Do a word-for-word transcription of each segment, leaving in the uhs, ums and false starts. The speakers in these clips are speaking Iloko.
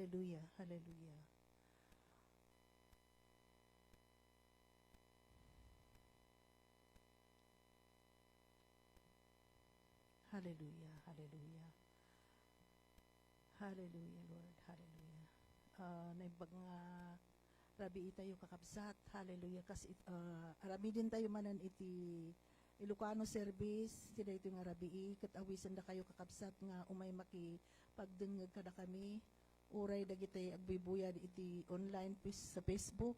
Hallelujah, hallelujah. Hallelujah, hallelujah. Hallelujah, Lord, hallelujah. Ah, naimbag nga rabii tayo, kakabsat. Hallelujah. Kas it-, ah, aramiden tayo manen iti Ilocano service, ti daytoy nga rabii, ket awisan dakayo, kakabsat, nga umay makipagdengngeg kadakami. Uray dagiti agbuybuya iti online pis-, sa Facebook.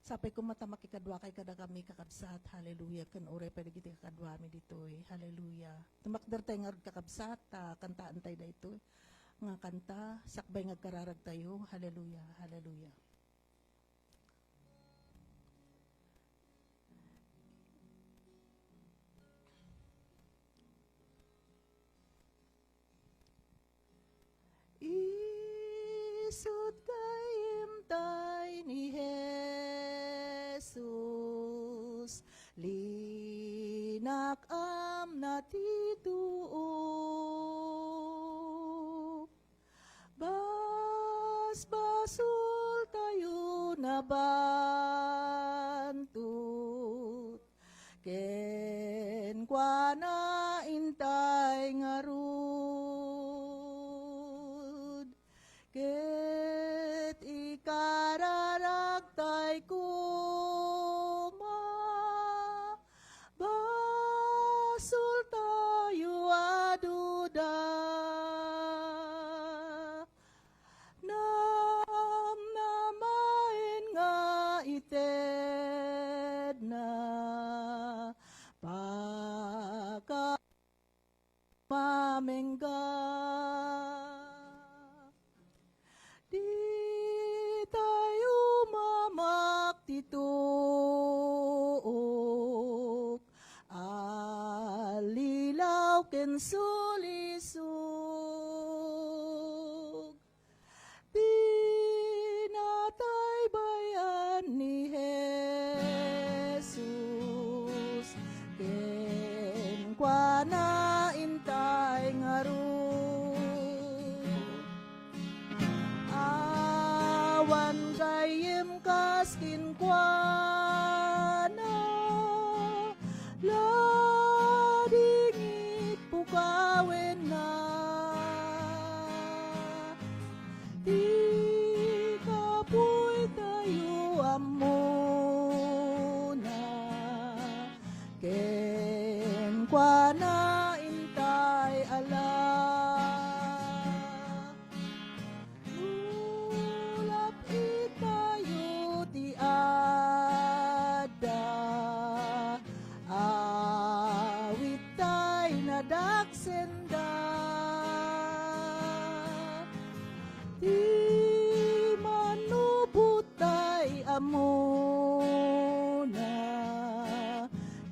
Sapay koma ta makikaduakay kadakami, kakabsat. Hallelujah. Ken uray pay dagiti kakaduami ditoy. Hallelujah. Tumakder tayo ngarud, kakabsat, ta kantaen tayo daytoy nga kanta, sakbay nga agkararag tayo. Hallelujah. Hallelujah. Isut' gayyem tay ni Jesus, linak-amna ti tuok. Basbasoltayo nabantot, kenkuana intay ngarud, ket ikararagtay koma, basoltayo a duda. Namnamaen nga itedna, paka-, mamengga. Ditayo mamak ti tuok, allilaw ken sulisog. Pinatay bayan ni Jesus, kenkuana intay ngarud. Awan gayyem kas kenkuana, ladingit pukawenna. Ti kapuy tayo ammona, kenkuana intay ala. Nulap itayo ti adda, awit tay nadaksenda. Ti manubot tay ammona,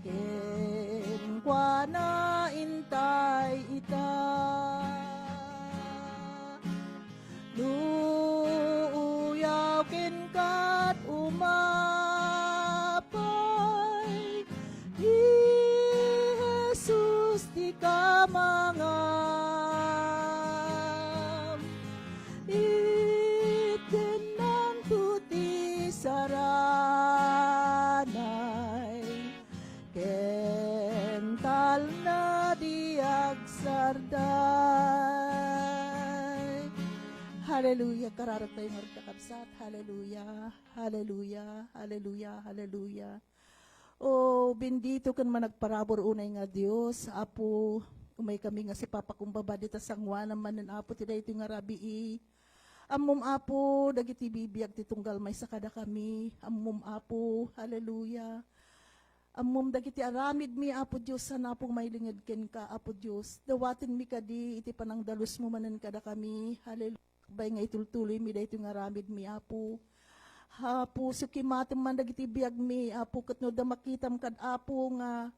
kenkuana intay ita. No uyaw kenka umapay, ni Jesus ti kamangam. Itdennanto ti saranay, ken talna di agsarday. Hallelujah. Kararag tayo ngarud, kakabsat. Hallelujah. Hallelujah. Hallelujah. Hallelujah. O bendito ken managparabur unay nga Dios, Apo, umay kami nga sipapakumbaba dita sangoanam manen, Apo, ti daytoy nga rabii. Ammom, Apo, dagiti bibiag ti tunggal maysa kadakami. Ammom, Apo, hallelujah. Ammom dagiti aramidmi, Apo Dios, saan, Apo, mailinged kenka, Apo Dios. Dawatenmi kadi iti panangdalusmo manen kadakami. Hallelujah. Sakbay nga itultuloymi daytoy nga aramidmi, Apo. Apo, sukimatem man dagiti biagmi, Apo, ket no adda makitam kad, Apo, nga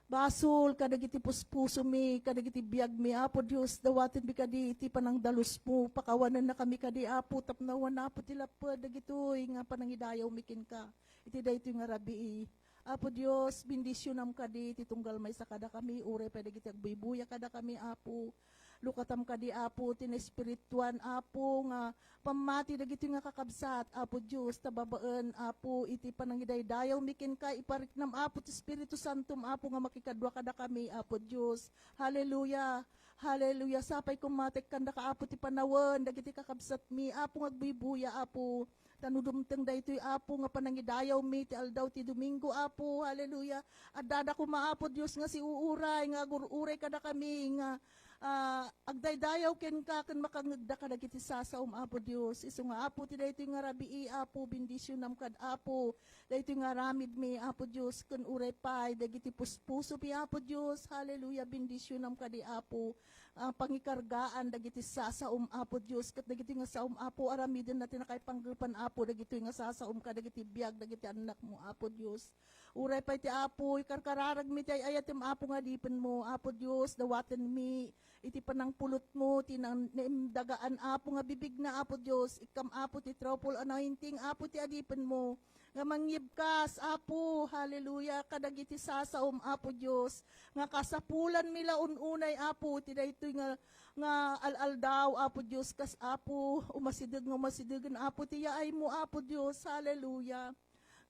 basol kadagiti puspusomi, kadagiti biagmi, Apo Dios, dawatenmi kadi iti panangdalusmo, pakawanennakami kadi, Apo, tapno awan, Apo, ti lapped dagitoy nga panangidayawmi kenka iti daytoy nga rabii. Apo Dios, bendisionam kadi ti tunggal maysa kadakami, uray pay dagiti agbuybuya kadakami, Apo. Lukatam kadi, Apo, ti naespirituan, Apo, nga pammati dagitoy nga kakabsat, Apo Dios, ta babaen, Apo, iti panangidaydayawmi kenka, ipariknam, Apo, ti Espiritu Santom, Apo, nga makikadua kadakami, Apo Dios. Hallelujah. Hallelujah. Sapay koma ta ikkandaka, Apo, ti panawen dagiti kakabsatmi, Apo, nga agbubuya, Apo. Ta no dumteng daytoy, Apo, nga panangidayawmi ti aldaw ti Domingo, Apo. Hallelujah. Addada koma, Apo Dios, nga siuuray, nga agur-uray kadakami, nga, ah, agdaydayaw kenka, ken makangngegda kadagiti sasaom, Apo Dios. Isu nga, Apo, ti daytoy nga rabii, Apo, bendisionam kad, Apo, daytoy nga aramidmi, Apo Dios, ken uray pay dagiti puspusomi, Apo Dios. Hallelujah. Bendisionam kadi, Apo. Ah, pangikargaan dagiti sasaom, Apo Dios, ket dagiti nga saom, Apo, aramidenna ti nakaipanggepan, Apo, dagitoy nga sasaom kadagiti biag dagiti annakmo, Apo Dios. Uray pay ti Apo, ikarkararagmi ti ay-ayatem, Apo, nga adipenmo, Apo Dios, dawatenmi iti panangpulotmo ti nang-, naimdagaan, Apo, nga bibigna, Apo Dios. Ikkam, Apo, ti triple anointing, Apo, ti adipenmo nga mangyebkas, Apo, hallelujah, kadagiti sasaom, Apo Dios, nga kasapulanmi la un-unay, Apo, ti daytoy nga, nga al-aldaw, Apo Dios, kas, Apo, umasideg nga umasidegen, Apo, ti yaaymo, Apo Dios, hallelujah.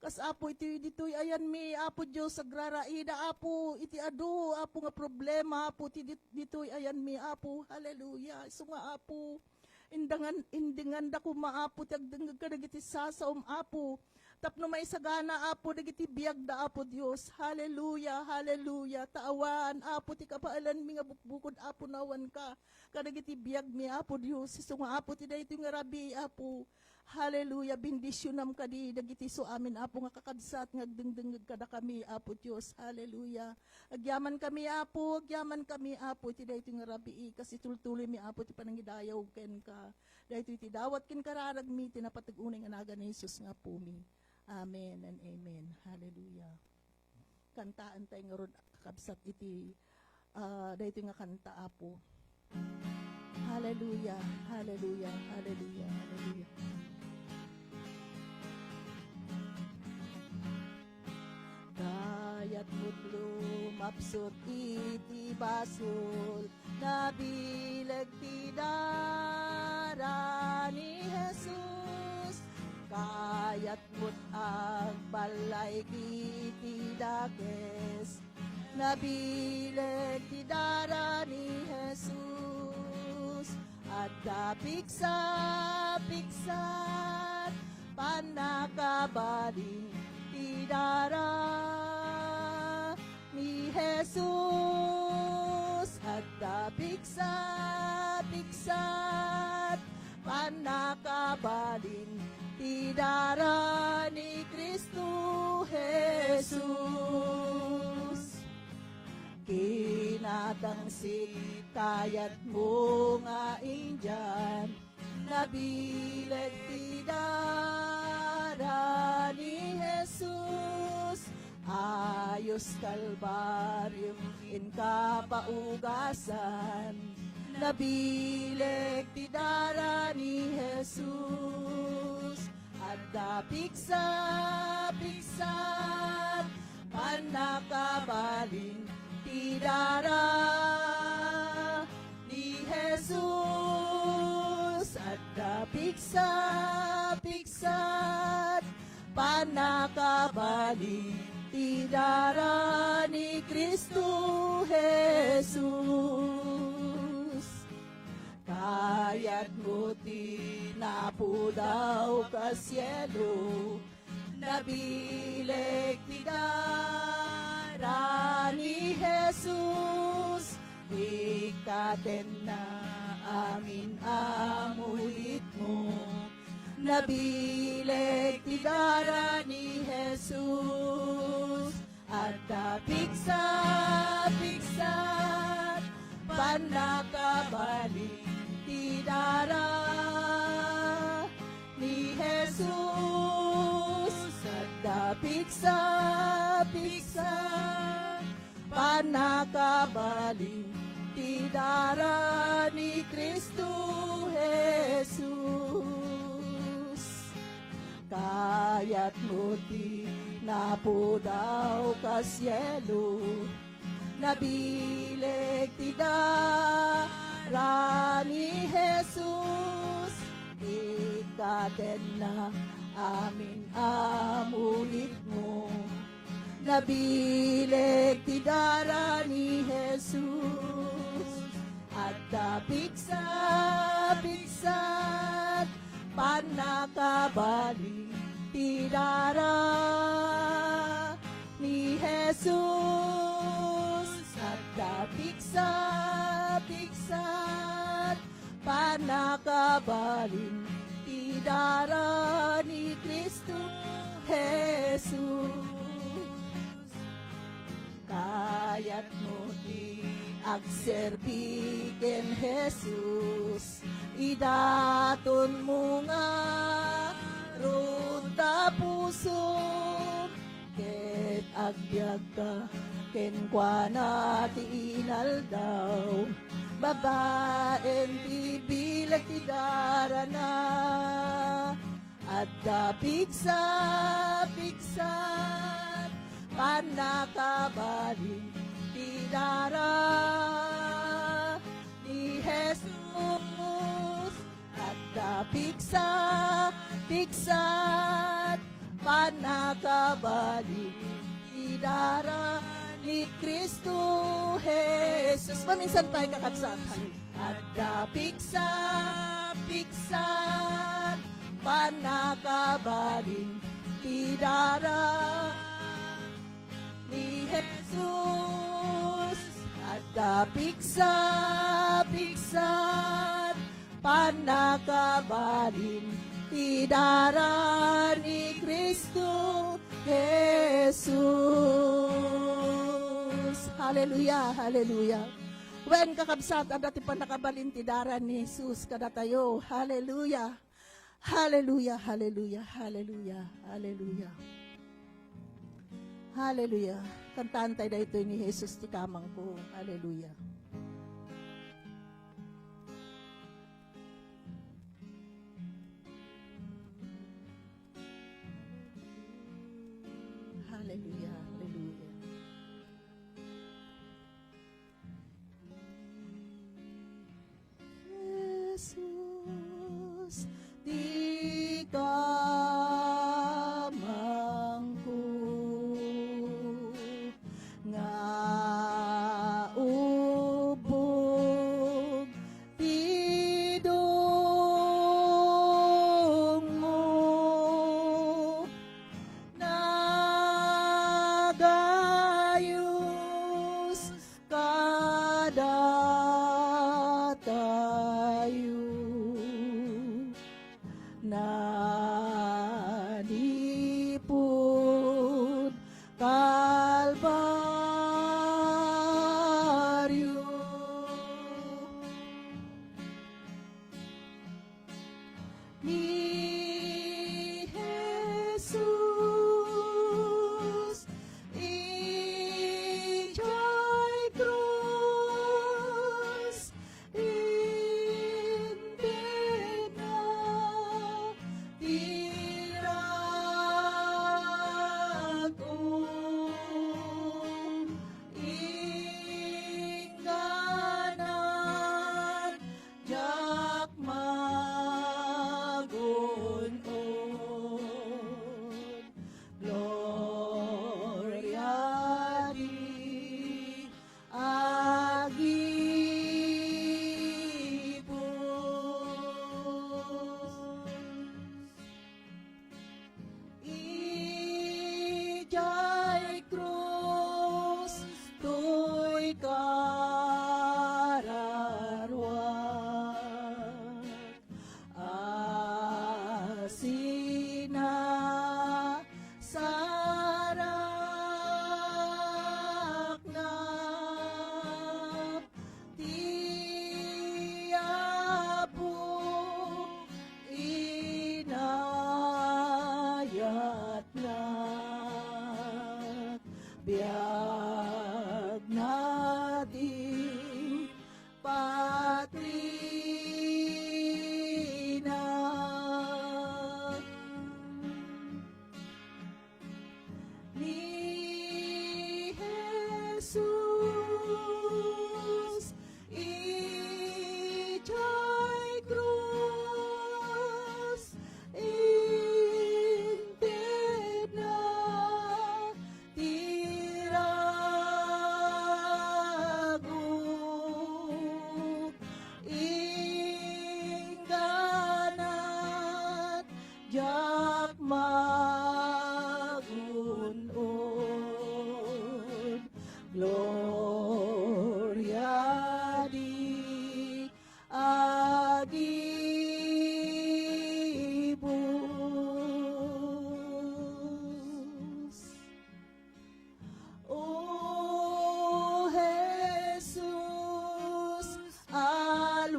Kas, Apo, iti ditoy ayanmi, Apo Dios, agraraida, Apo, iti adu, Apo, nga problema, Apo, ti dit-, ditoy ayanmi, Apo, hallelujah. Isu nga, Apo, Indangan, indinganda koma, Apo, ti agdengngeg kadagiti sasaom, Apo. Tapno maisagana, Apo, dagiti biagda, Apo Dios. Hallelujah, hallelujah. Ta awan, Apo, ti kabaelanmi nga bukbukod, Apo, no awanka kadagiti biagmi, Apo Dios. Isu nga, Apo, ti daytoy nga rabii, Apo. Hallelujah. Bendisionam kadi dagiti isuamin, Apo, nga kakabsat nga agdengdengngeg kadakami, Apo Dios. Hallelujah. Agyamankami, Apo, agyamankami, Apo, iti daytoy nga rabii, kas itultuloymi, Apo, ti panangidayaw kenka. Daytoy ti dawat ken kararagmi, ti napateg unay nga nagan ni Jesus nga Apomi. Amen and amen. Hallelujah. Kantaan tayo ngarud, kakabsat, iti, ah, daytoy nga kanta, Apo. Hallelujah, hallelujah, hallelujah, hallelujah. Kayatmo't lumapsut iti basol, nabileg ti dara ni Jesus. Kayatmo't agballay iti dakes, nabileg ti dara ni Jesus. Adda pigsa-pigsat, pannakabalin ti dara ni Jesus. Adda pigsa-pigsat, pannakabalin ti dara ni Cristo Jesus. Kinatangsit kayatmo nga Indian, nabileg ti dara ni Jesus. Ayos Kalbaryo inka paugasan, nabileg ti dara ni Jesus. Adda pigsa-pigsat, pannakabalin ti dara ni Jesus. Adda pigsa-pigsat, pannakabalin ti dara ni Cristo Jesus. Kayatmo ti napudaw ka sielo, nabileg ti dara ni Jesus. Ikkatenna amin a mulitmo, nabileg ti dara ni Jesus. Adda pigsa-pigsat, pannakabalin ti dara ni Jesus. Adda pigsa-pigsat, pannakabalin ti dara ni Cristo Jesus. Kayatmo ti napudaw ka sielo, nabileg ti dara ken na amin a mulitmo. Nabileg ti dara ni Jesus. Adda pigsa-pigsat, pannakabalin ti dara ni Jesus. Adda pigsa-pigsat, pannakabalin ti dara ni Cristo Jesus. Kayatmo ti agserbi ken Jesus, idatonmo ngarud ta pusom, ket agbiagka kenkuana ti inaldaw, babaen ti bileg ti darana. Adda pigsa-pigsat, pannakabalin ti dara ni Jesus. Adda pigsa-pigsat, pannakabalin ti dara ni Cristo Jesus. Maminsan tayo, kakabsat. Adda pigsa-pigsat, pannakabalin ti dara ni Jesus. Adda pigsa-pigsat, pannakabalin ti dara ni Cristo Jesus. Hallelujah, hallelujah. Wen, kakabsat, adda ti pannakabalin ti dara ni Jesus kadatayo. Hallelujah. Hallelujah, hallelujah, hallelujah, hallelujah. Hallelujah. Kantaan tayo daytoy ni Jesus ti kamangko. Hallelujah. Hallelujah, hallelujah. Jesus, ti kamangko nga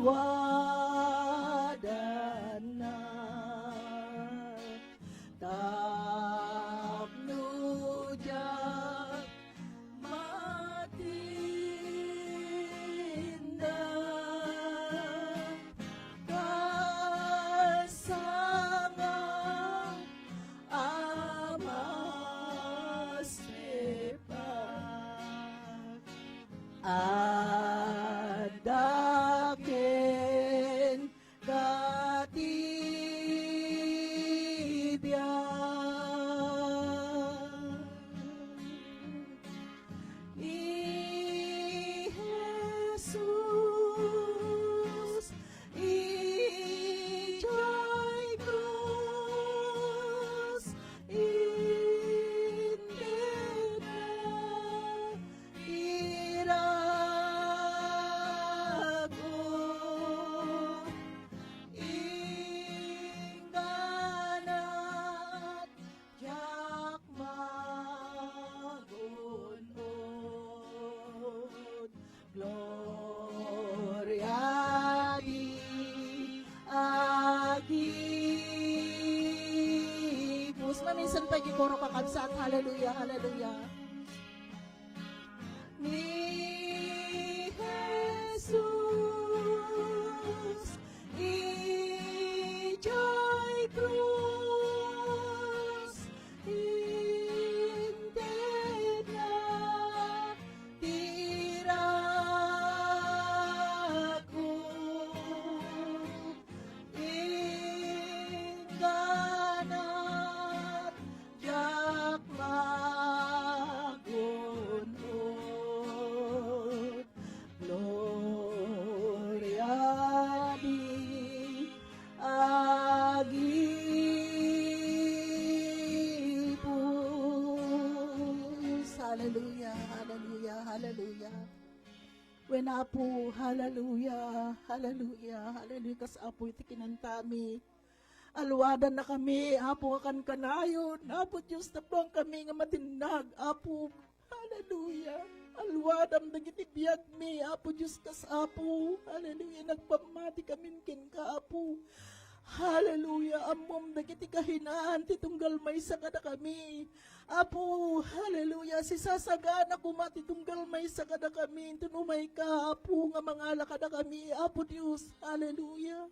Wadanna tapno diak matinda, kas sanga a masripak. Adda kenka ti biag. Ni Jesus, idiay krus, intedna ti rag-o, ingganat diak magun-od. Gloria di agibus. Maminsan pa iti koro, kakabsat. Hallelujah, hallelujah. Ni Jesus idiay krus, intedna ti rag-o, ingganat diak magun-od. Gloria di agibus. Hallelujah, hallelujah, hallelujah. Wen, Apo, hallelujah, hallelujah, hallelujah. Kas Apo iti kinantami. Alwadannakami, Apo, nga kankanayon. Apo Dios, tapno kami nga matinnag, Apo. Hallelujah. Alwadam dagiti biagmi, Apo Dios, kas Apo. Hallelujah. Nagpammati kamin kenka, Apo. Hallelujah. Ammom dagiti kahinaan ti tunggal maysa kadakami. Apo, hallelujah. Sisasagana koma ti tunggal maysa kadakami. Inton umayka, Apo, nga mangala kadakami, Apo Dios. Hallelujah.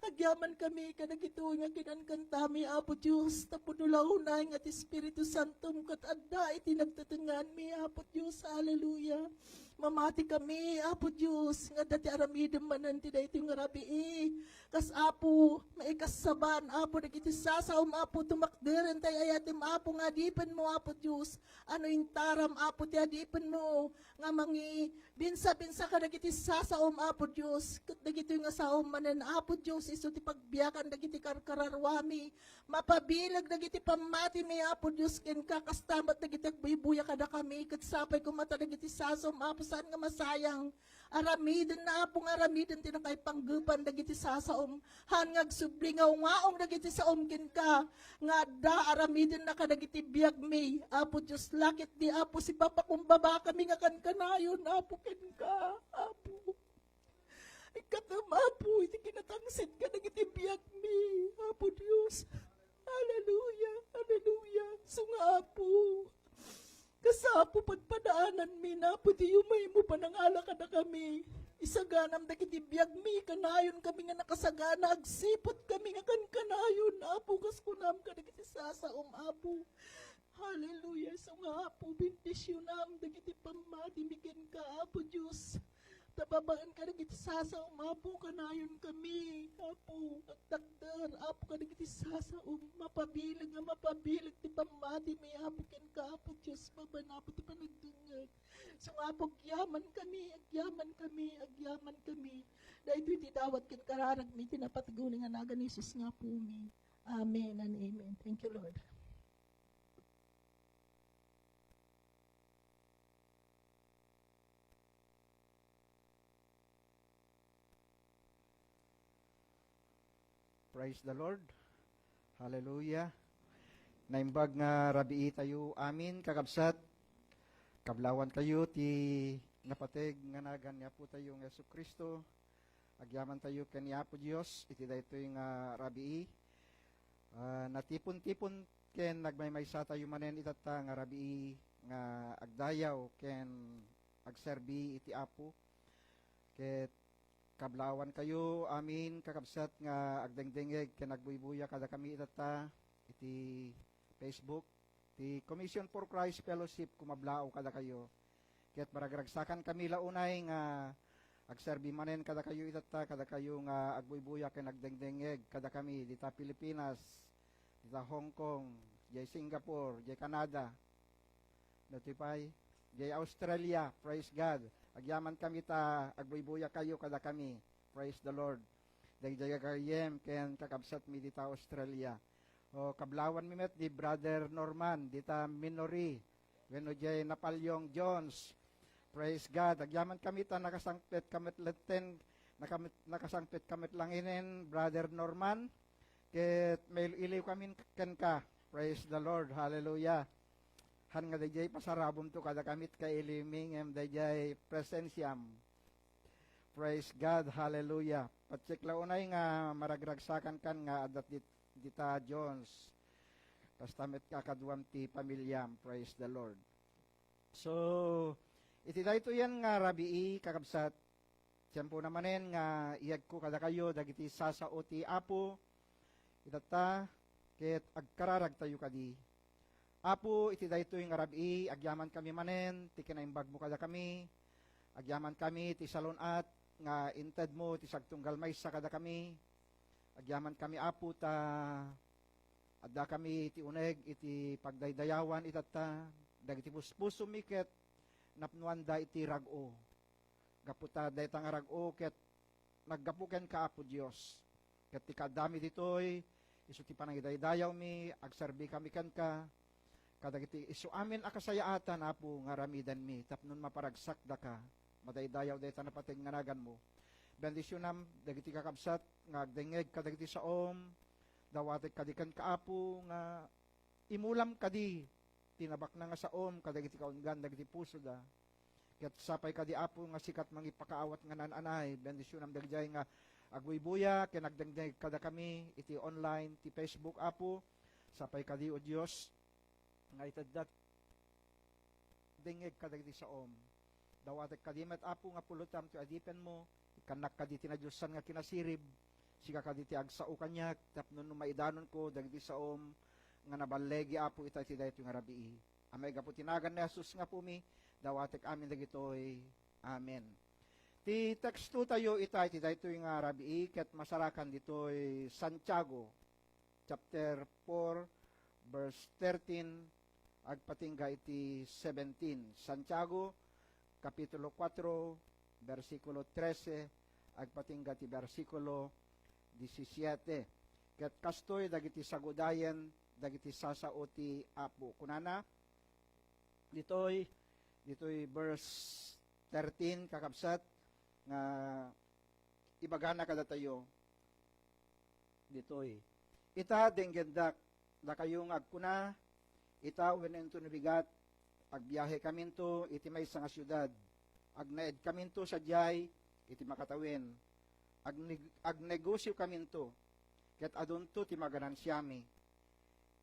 Agyamankami kadagitoy nga kinankantami, Apo Dios, tapno launay nga ti Espiritu Santom ket adda iti nagtetengnganmi, Apo Dios. Hallelujah. Mamatikami, Apo Dios, nga adda ti aramidem manen ti daytoy nga rabii. Kas, Apo, maikassaban, Apo, dagiti sasaom, Apo, tumakderen tay ayatem, Apo, nga adipenmo, Apo Dios. Ano intaram, Apo, ti adipenmo nga mangi-, Binsa-binsa kadagiti sasaom, Apo Dios, ket dagitoy nga saom manen, Apo Dios, isu ti pagbiagan dagiti karkararwami. Mapabileg dagiti pammatimi, Apo Dios, kenka, kasta met dagiti agbuybuya kadakami, ket sapay koma ta dagiti sasaom, Apo, saan nga masayang. Aramidenna, Apo, nga aramiden ti nakaipanggepan dagiti sasaom. Haan nga agsubli nga ungaong dagiti saom kenka, nga adda aramidenna kadagiti biagmi. Apo Dios, laketdi, Apo, sipapakumbabakami nga kankanayon, Apo, kenka, Apo. Ikkatem, Apo, iti kinatangsit kadagiti biagmi, Apo Dios. Hallelujah, hallelujah. Isu nga, Apo, kas, Apo, padpadaananmi, Apo, ti yumaymo panangala kadakami. Isaganam dagiti biagmi, kanayon kami nga nakasagana, agsiput kami nga kankanayon, Apo, kas kunam kadagiti sasaom, Apo. Hallelujah. Isu nga, Apo, bendisionam dagiti pammatimi kenka, Apo Dios. Ta babaen kadagiti sasaom, Apo, kanayon kami, Apo, agtakder, Apo, kadagiti sasaom, mapabileg nga mapabileg ti pammatimi, Apo, kenka, Apo Dios, babaen, Apo, ti panagdengngeg. Isu nga, Apo, agyamankami, agyamankami, agyamankami. Daytoy ti dawat ken kararagmi ti napateg uli nga nagan ni Jesus nga Apomi. Amen and amen. Thank you, Lord. Praise the Lord. Hallelujah. Naimbag nga rabii tayo amin, kakabsat. Kablawan tayo ti napateg nga nagan ni Apo tayo nga Jesu-Cristo. Agyamantayo ken ni Apo Dios iti daytoy nga rabii. Ah, natipon-tipon ken nagmaymaysa tayo manen itatta nga rabii nga agdayaw ken agserbi iti Apo. Ket kablawan kayo amin, kakabsat, nga agdengdengngeg ken agbuybuya kadakami itatta iti Facebook. Ti Commission for Christ Fellowship kumablaaw kadakayo. Ket maragragsakan kami la unay nga agserbi manen kadakayo itatta, kadakayo nga agbuybuya ken agdengdengngeg kadakami dita Pilipinas, dita Hong Kong, jay Singapore, jay Canada. No ti pay, jay Australia, praise God. Agyaman kami ta agbuybuya kayo kadakami. Praise the Lord. Dagiti gagayyem ken kakabsatmi dita Australia. O, kablawanmi met ni Brother Norman dita Minory wenno jay Napoleon Jones. Praise God. Agyaman kami ta nakasangpet kami latten, nakam-, nakasangpet kami langinen, Brother Norman. Ket mail-iliw kami kenka. Praise the Lord. Hallelujah. Han nga dayjay pasarabomto kadakami ti kailiwmi ngem dayjay presensiam. Praise God. Hallelujah. Patsekla unay nga maragragsakan kan nga adda dit-, dita Jones. Kasta met kakaduam ti pamiliam. Praise the Lord. So, iti daytoyen nga rabii, kakabsat, tiempo na manen nga iyegko kadakayo dagiti sasao ti Apo, itatta, ket agkararagtayo kadi. Apo, iti daytoy nga rabii, agyaman kami manen ti kinaimbagmo kadakami. Agyaman kami ti salun-at nga intedmo ti sagtunggal maysa kadakami. Agyaman kami, Apo, ta adda kami ti uneg iti pagdaydayawan itatta, dagiti puspusomi ket napnoanda iti rag-o. Gapu ta dayta nga rag-o ket naggapu kenka, Apo Dios. Ket ti kaaddami ditoy, isu ti panangidaydayawmi, agserbi kami kenka, kadagiti isu amin a kasayaatan, Apo, nga aramidenmi, tapno maparagsakdaka, madaydayaw dayta napateg nga naganmo. Bendisionam dagiti kakabsat nga agdengngeg kadagiti saom, dawatek kadi kenka, Apo, nga imulam kadi ti nabaknang nga saom kadagiti kaunggan dagiti pusoda. Ket sapay kadi, Apo, nga sika ti mangipakaawat nga naan-anay, bendisionam dagijay nga agbuybuya ken agdengdengngeg kadakami iti online, ti Facebook, Apo. Sapay kadi, O Dios, nga itedda dengngeg kadagiti saom. Dawatek kadi met, Apo, nga pulotam ti adipenmo, ikkannak kadi ti nadiosan nga kinasirib, sika kadi ti agsao kaniak, tapno no maidanonko dagiti saom nga naballegi, Apo, ita iti daytoy nga rabii. A maigapu ti nagan ni Jesus nga Apomi, dawatek amin dagitoy. Amen. Ti teksto tayo ita iti daytoy nga rabii ket masarakan ditoy Santiago, chapter four, verse thirteen, agpatingga iti seventeen. Santiago, Kapitulo kuatro, bersikulo trese, agpatingga ti bersikulo disisiete. Ket kastoy dagiti sagudayen dagiti sasao ti Apo. Kunana, ditoy, ditoy verse thirteen, kakabsat, nga ibagana kadatayo ditoy. Ita, denggendak, dakayo nga agkuna, ita, wenno inton no bigat, agbiahekaminto iti maysa nga siudad. Agnaedkaminto sadiay iti makatawen. Agneg-, agnegosiokaminto, ket adunto ti maganansiami.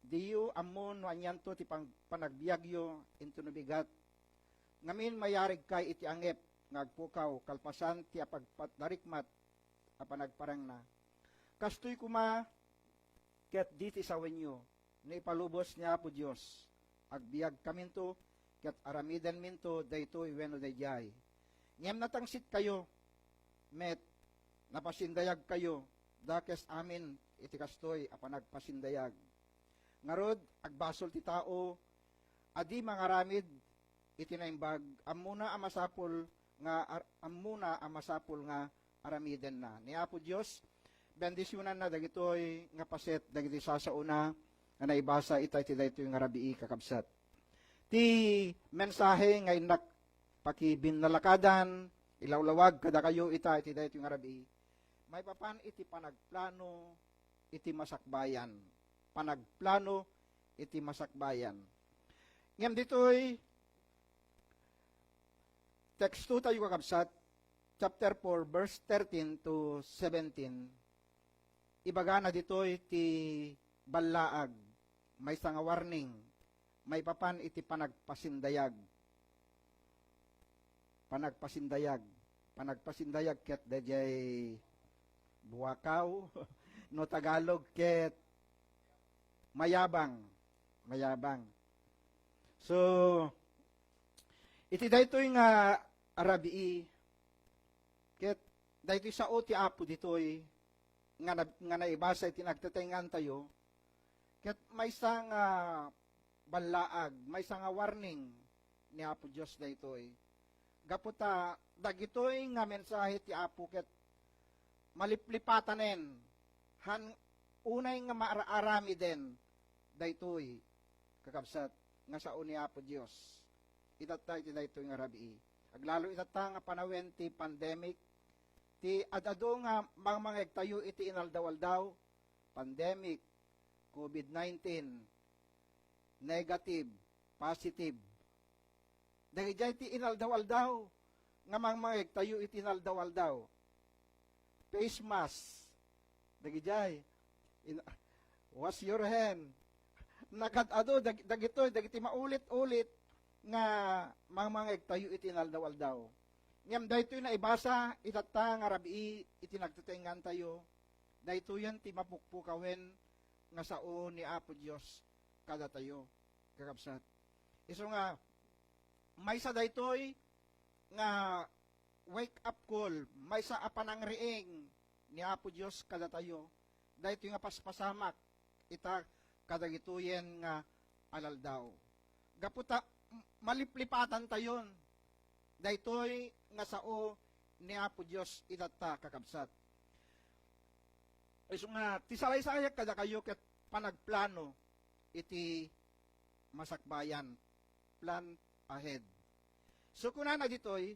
Diyo ammo no anianto ti pang-, panagbiagyo inton no bigat. Ngamin, mayarig kay iti angep nga agpukaw kalpasan ti apagpadarikmat a panagparangna. Kastoy koma ket di ti sawenyo, no ipalubos ni Apo Dios, agbiagkaminto ket aramidenminto daytoy wenno daydiay. Ngem natangsitkayo met, napasindayagkayo dakes amin iti kastoy a panagpasindayag. Ngarud, agbasol ti tao a di mangaramid iti naimbag, ammona a masapul nga ar-, ammona a masapul nga aramidenna. Ni Apo Dios, bendisionanna dagitoy nga paset dagiti sasaona nga naibasa ita iti daytoy nga rabii, kakabsat. Ti mensahe nga innak pakibinnalakadan, ilawlawag kadakayo ita iti daytoy nga rabii, maipapan iti panagplano iti masakbayan. Panagplano iti masakbayan. Ngem ditoy teksto tayo, kakabsat, chapter four, verse thirteen to seventeen, ibagana ditoy ti ballaag, maysa nga warning, maipapan iti panagpasindayag. Panagpasindayag. Panagpasindayag ket daydiay buakaw, no Tagalog ket mayabang. Mayabang. So, iti daytoy nga rabii, ket daytoy sao ti Apo ditoy nga na-, nga naibasa iti nagtatayngantayo, ket maysa nga ballaag, maysa nga warning ni Apo Dios daytoy. Gapu ta dagitoy nga mensahe ti Apo ket maliplipatanen, han unay nga maar-aramiden daytoy, kakabsat, nga sao ni Apo Dios. Itatta iti daytoy nga rabii. Aglalo itatta nga panawen ti pandemic, ti ad-adu nga mangmangegtayo iti inaldaw-aldaw, pandemic, covid nineteen, negative, positive. Dagidiay ti inaldaw-aldaw nga mangmangegtayo iti inaldaw-aldaw. Face mask. Dagidiay. In-, wash your hand. Nagad-adu, dag-, dagitoy, dagiti maulit-ulit nga mangmangegtayo iti inaldaw-aldaw. Ngem daytoy naibasa, itatta nga rabii iti nagtatayngantayo, daytoyen ti mapukpukawen nga sao ni Apo Dios kadatayo, kakabsat. Isu nga, maysa daytoy nga wake up call, maysa a panangriing ni Apo Dios kadatayo, daytoy nga paspasamak ita kadagitoyen nga aldaw-aldaw. Gapu ta, m-, maliplipatantayon daytoy nga sao ni Apo Dios itatta, kakabsat. Isu nga, ti salaysayak kadakayo ket panagplano iti masakbayan. Plan ahead. So, kunana ditoy,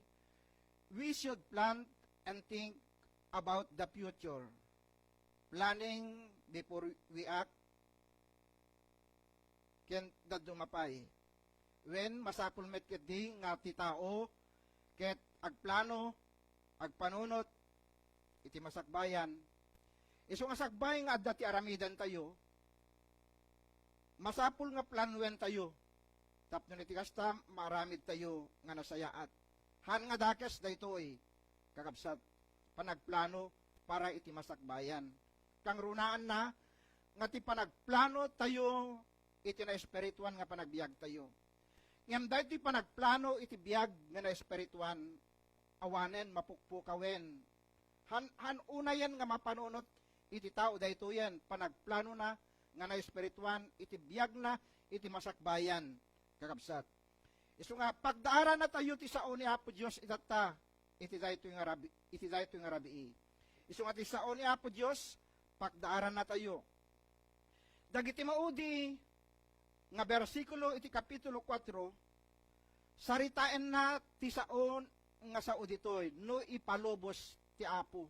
we should plan and think about the future. Planning before we act, ken dadduma pay. Wen, masapul met ketdi nga ti tao ket agplano, agpanunot iti masakbayan. Isu nga sakbay nga adda ti aramidentayo, masapul nga planuentayo tapno iti kasta, maaramidtayo nga nasayaat. Han nga dakes daytoy, kakabsat, panagplano para iti masakbayan. Kangrunaanna nga ti panagplano tayo iti naespirituan nga panagbiag tayo. Ngem daytoy panagplano iti biag nga naespirituan, awanen mapukpukawen. Han, han unayen nga mapanunot iti tao daytoyen, panagplanona nga naespirituan iti biagna iti masakbayan, kakabsat. Isu nga, pagdaarannatayo ti sao ni Apo Dios itatta iti daytoy nga rabi-, iti daytoy nga rabii. Isu nga ti sao ni Apo Dios, pagdaarannatayo. Dagiti maudi nga bersikulo iti kapitulo kuatro, saritaenna ti sao nga sao ditoy, no ipalubos ti Apo.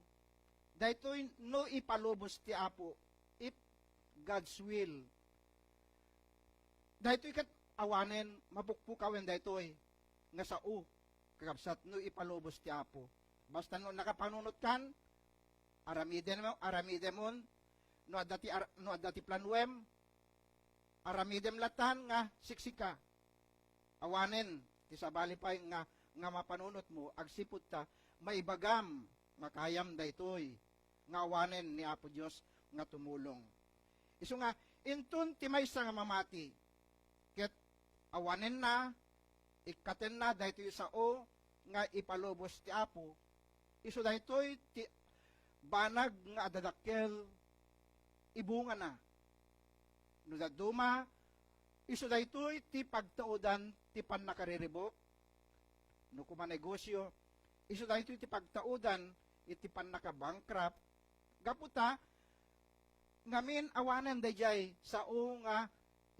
Daytoy, no ipalubos ti Apo, if God's will. Daytoy ket awanen mapukpukawen daytoy nga sao, kakabsat, no ipalubos ti Apo. Basta no nakapanunotkan, aramidem, aramidemon, no adda ti ar-, no adda ti planuem, aramidem latan nga siksika. Awanen ti sabali pay nga, nga mapanunotmo, agsipud ta maibagam nga kayam daytoy nga awanen ni Apo Dios nga tumulong. Isu nga, inton ti maysa nga mamati, ket awanenna, ikkatenna daytoy sao nga ipalubos ti Apo, isu daytoy ti banag nga adda dakkel ibungana. No dadduma, isu daytoy ti pagtaudan ti pannakariribuk. No koma negosyo, isu daytoy ti pagtaudan iti pannakabankrupt. Gapu ta, ngamin awanen daydiay sao nga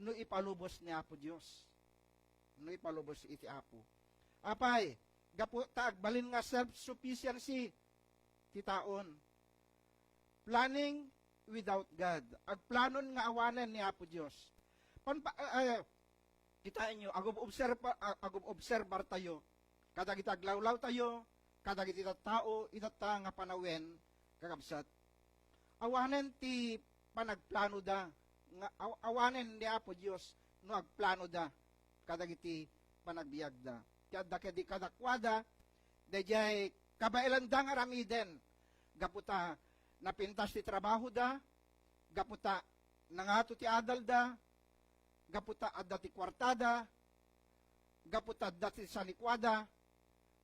no ipalubos ni Apo Dios. No ipalubos iti Apo. Apay, gapu ta agbalin nga self-sufficiency ti taon. Planning without God. Agplanon nga awanen ni Apo Dios. Pan-, pa-, eh, eh, kitaenyo, agub-obserba-, a-, agub-obserbar tayo. Kadagiti aglawlaw tayo, kadagiti tattao itatta nga panawen, kakabsat. Awanen ti panagplanoda, nga aw-, awanen ni Apo Dios no agplanoda kadagiti panagbiagda. Ti adda kadi kadakuada, daydiay kabaelanda nga aramiden, gapu ta napintas ti trabahoda, gapu ta nangato ti adalda, gapu ta adda ti kuartada, gapu ta adda ti sanikuada,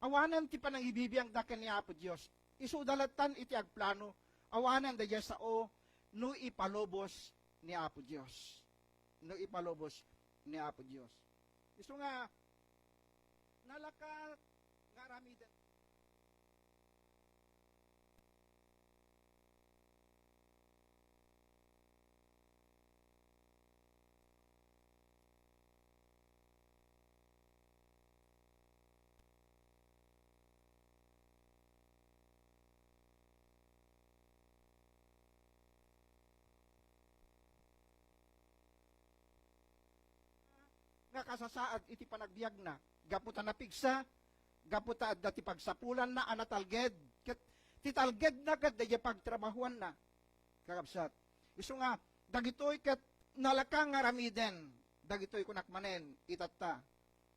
awanen ti panangibibiangda ken ni Apo Dios. Isuda lattan iti agplano, awanen daydiay sao no ipalubos ni Apo Dios. No ipalubos ni Apo Dios. Isu nga, nalaka nga aramiden. Nga kasasaad iti panagbiagna, gapu ta napigsa, gapu ta adda ti pagsapulanna a natalged, ket ti talgedna ket daydiay pagtrabahuanna. Kakabsat, isu nga, dagitoy ket nalaka nga aramiden, dagitoy kunak manen, itatta,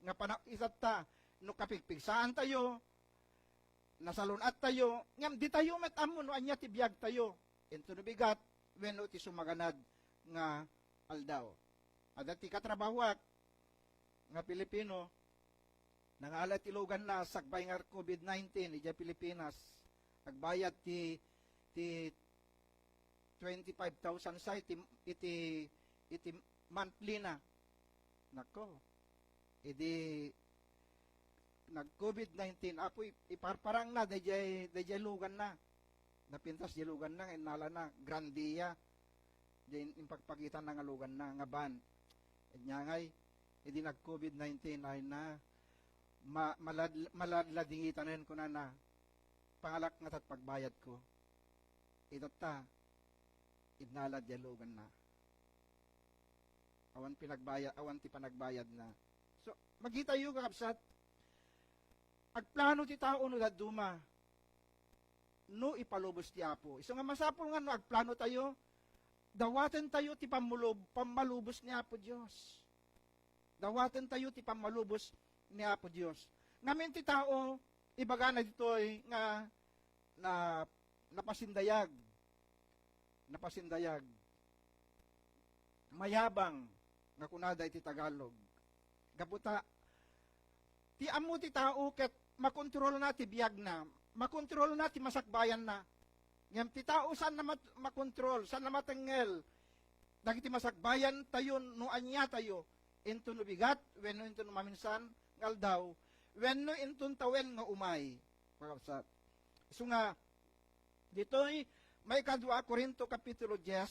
nga pana-, itatta, no kapigpigsaantayo, nasalun-attayo, ngem ditayo met ammo no ania ti biagtayo, inton bigat, wenno ti sumaganad nga aldaw. Adda ti katrabahuak nga Pilipino, nangala ti luganna sakbay nga covid nineteen idiay Pilipinas. Agbayad ti, ti twenty-five thousand sa iti, iti, iti monthly na. Nako, idi nag-covid nineteen, apo, i-, iparparangna daydiay, daydiay luganna. Napintas di luganna, nga innalana, Grandia. Di in-, impagpakitanna nga luganna, nga van. Ania ngay, idi nag-covid nineteen, ay na, ma-, malad-, maladladingitanen, kunana, pangalak ngata ti pagbayadko. Itatta, innala diay luganna. Awan pinagbaya-, awan ti panagbayadna. So, makitayo, kakabsat, agplano ti tao no dadduma, no ipalubos ti Apo. Isu nga masapul nga no agplano tayo, dawaten tayo ti pammulub-, pammalubos ni Apo Dios. Dawaten tayo ti pammalubos ni Apo Dios. Ngamin ti tao, ibagana ditoy nga na, napasindayag. Napasindayag. Mayabang nga kunada iti Tagalog. Gapu ta, ti ammo ti tao ket makontrolna ti biagna, makontrolna ti masakbayanna. Ngem ti tao saanna mat-, makontrol, saanna matengngel dagiti masakbayan tayo no ania tayo, inton no bigat, wenno inton no maminsan nga aldaw, wenno inton tawen nga umay, kakabsat. Isu nga, ditoy maikadua a Corinto kapitulo dies,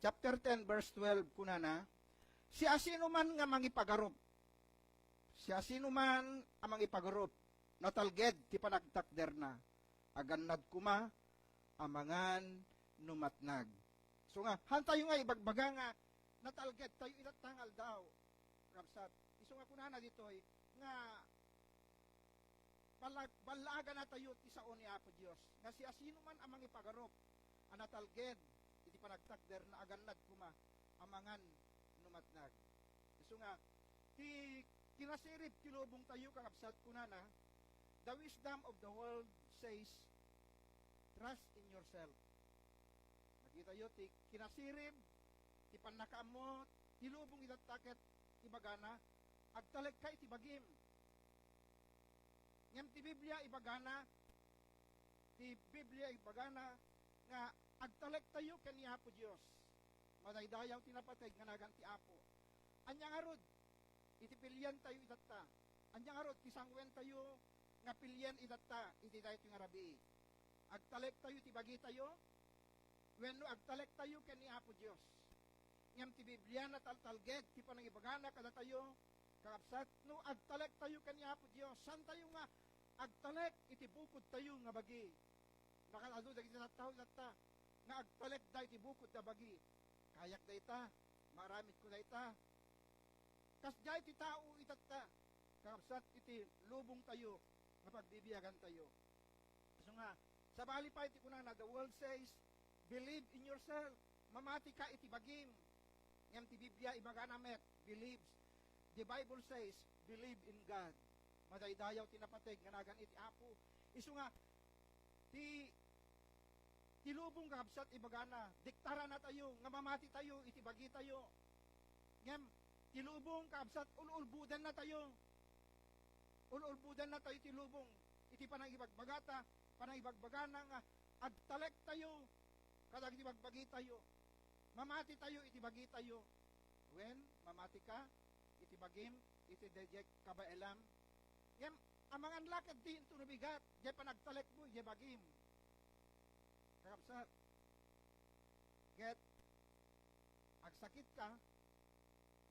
chapter ten, verse twelve, kunana, "Siasinoman nga mangipagarup, siasinoman a mangipagarup, natalged ti panagtakderna, agannad koma a mangan no matnag." So nga, han tayo nga ibagbaga nga natalged tayo itatta nga aldaw, kabsat. Isu nga kunana ditoy nga balag-, ballaagana tayo ti sao ni Apo Dios, nga siasinoman a mangipagarup a natalged iti panagtakderna, agannad koma a mangan no matnag. Isu nga, ti kinasirib ti lubong tayo, kakabsat, kunana, "The wisdom of the world says, 'Trust in yourself.'" Makitayo ti kinasirib ti pannakaammo ti lubong itatta ket ibagana, "Agtalekka iti bagim." Ngem ti Biblia ibagana, ti Biblia ibagana nga agtalektayo ken ni Apo Dios. Madaydayaw ti napateg nga nagan ti Apo. Ania ngarud iti piliantayo itatta? Ania ngarud ti sanguentayo nga pilian itatta iti daytoy nga rabii? Agtalektayo ti bagitayo wenno agtalektayo ken ni Apo Dios? Ngem ti Biblia nataltalged ti panangibagana kadatayo, kakabsat, no agtalektayo ken ni Apo Dios, saantayo nga agtalek iti bukodtayo nga bagi. Nakan-adu dagiti tattao itatta nga agtalekda iti bukodda bagi. Kayak dayta, maaramidko dayta. Kasdiay ti tao itatta, kakabsat, iti lubongtayo, nga pagbibiagantayo. Isu nga, sabali pay ti kunana, the world says, "Believe in yourself." Mamati ka iti bagim. Ngem ti Biblia, ibagana met, "Believes." The Bible says, "Believe in God." Madaydayaw ti napateg nga nagan iti Apo. Isu nga, ti, ti lubong, kakabsat, ibagana, diktarannatayo nga mamati tayo iti bagitayo. Ngem, ti lubong, kakabsat, ul-ulbodennatayo. Ul-ulbodennatayo ti lubong iti panangibagbagata, panangibagbagana nga agtalektayo kadagiti bagbagitayo. Mamatitayo iti bagitayo. Wen, mamatika iti bagim, iti daydiay kabaelam. Ngem, amangan la ketdi inton bigat, diay panagtalekmo, diay bagim. Kakabsat, ket agsakitka,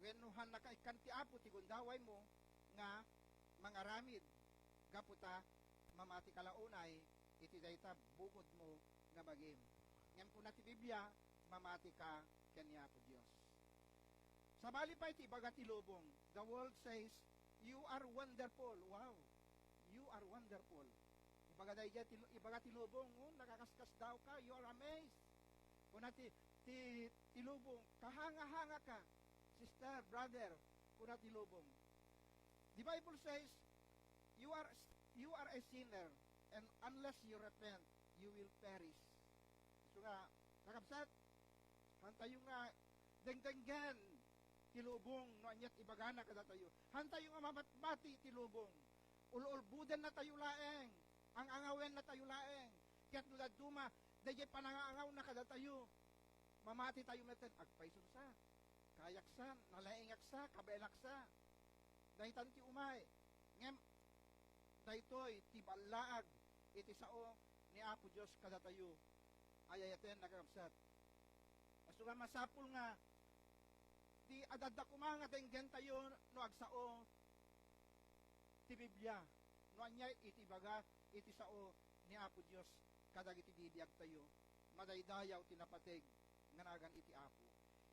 wenno hannaka ikkan ti Apo ti gundawaymo nga mangaramid gapu ta mamatika la unay iti dayta bukodmo nga bagim. Ngem kuna ti Biblia, mamatika ken ni Apo Dios. Sabali pay ti ibaga ti lubong, the world says, "You are wonderful." Wow! "You are wonderful." Ibaga daydiay ti, ibaga ti lubong, "Oh, nakakaskasdaaw ka, you are amazed." Kuna ti, ti, ti lubong, "Kahanga-hanga ka, sister, brother," kuna ti lubong. The Bible says, "You are, you are a sinner, and unless you repent, you will perish." Isu nga, kakabsat, hantayo nga dengdenggen ti lubong no aniat ibagana kadatayo. Hantayo nga mamatmati ti lubong. Ul-ulbodennatayo laeng, ang-angawennatayo laeng. Ket no dadduma, daydiay panangaangawna kadatayo, mamatitayo metten, "Agpayso sa, kayaksa, nalaingaksa, kabaelaksa." Daytan ti umay. Ngem, daytoy ti ballaag iti sao ni Apo Dios kadatayo. Ay-ayaten, kakabsat. Isu nga masapul nga ti adda koma nga denggentayo no agsao ti Biblia, no ania iti ibaga iti sao ni Apo Dios kadagiti bibiagtayo. Madaydayaw ti napateg nga nagan iti Apo.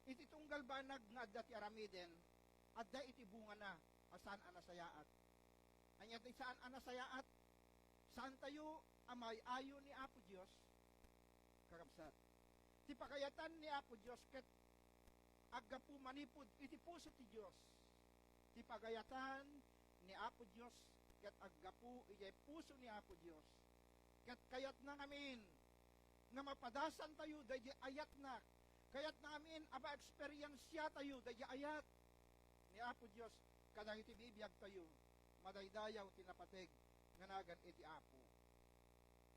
Iti tunggal banag nga adda ti aramiden, adda iti bungana a saan a nasayaat. Ania ti saan a nasayaat? Saantayo a maay-ayo ni Apo Dios, kakabsat. Ti pagayatan ni Apo Dios ket aggapu manipud iti puso ti Dios. Ti pagayatan ni Apo Dios ket aggapu idiay puso ni Apo Dios. Ket kayatna ngamin nga mapadasantayo daydi ayatna. Kayatna ngamin a ma-experiensiatayo daydi ayat ni Apo Dios kadagiti bibiagtayo. Madaydayaw ti napateg nga nagan iti Apo.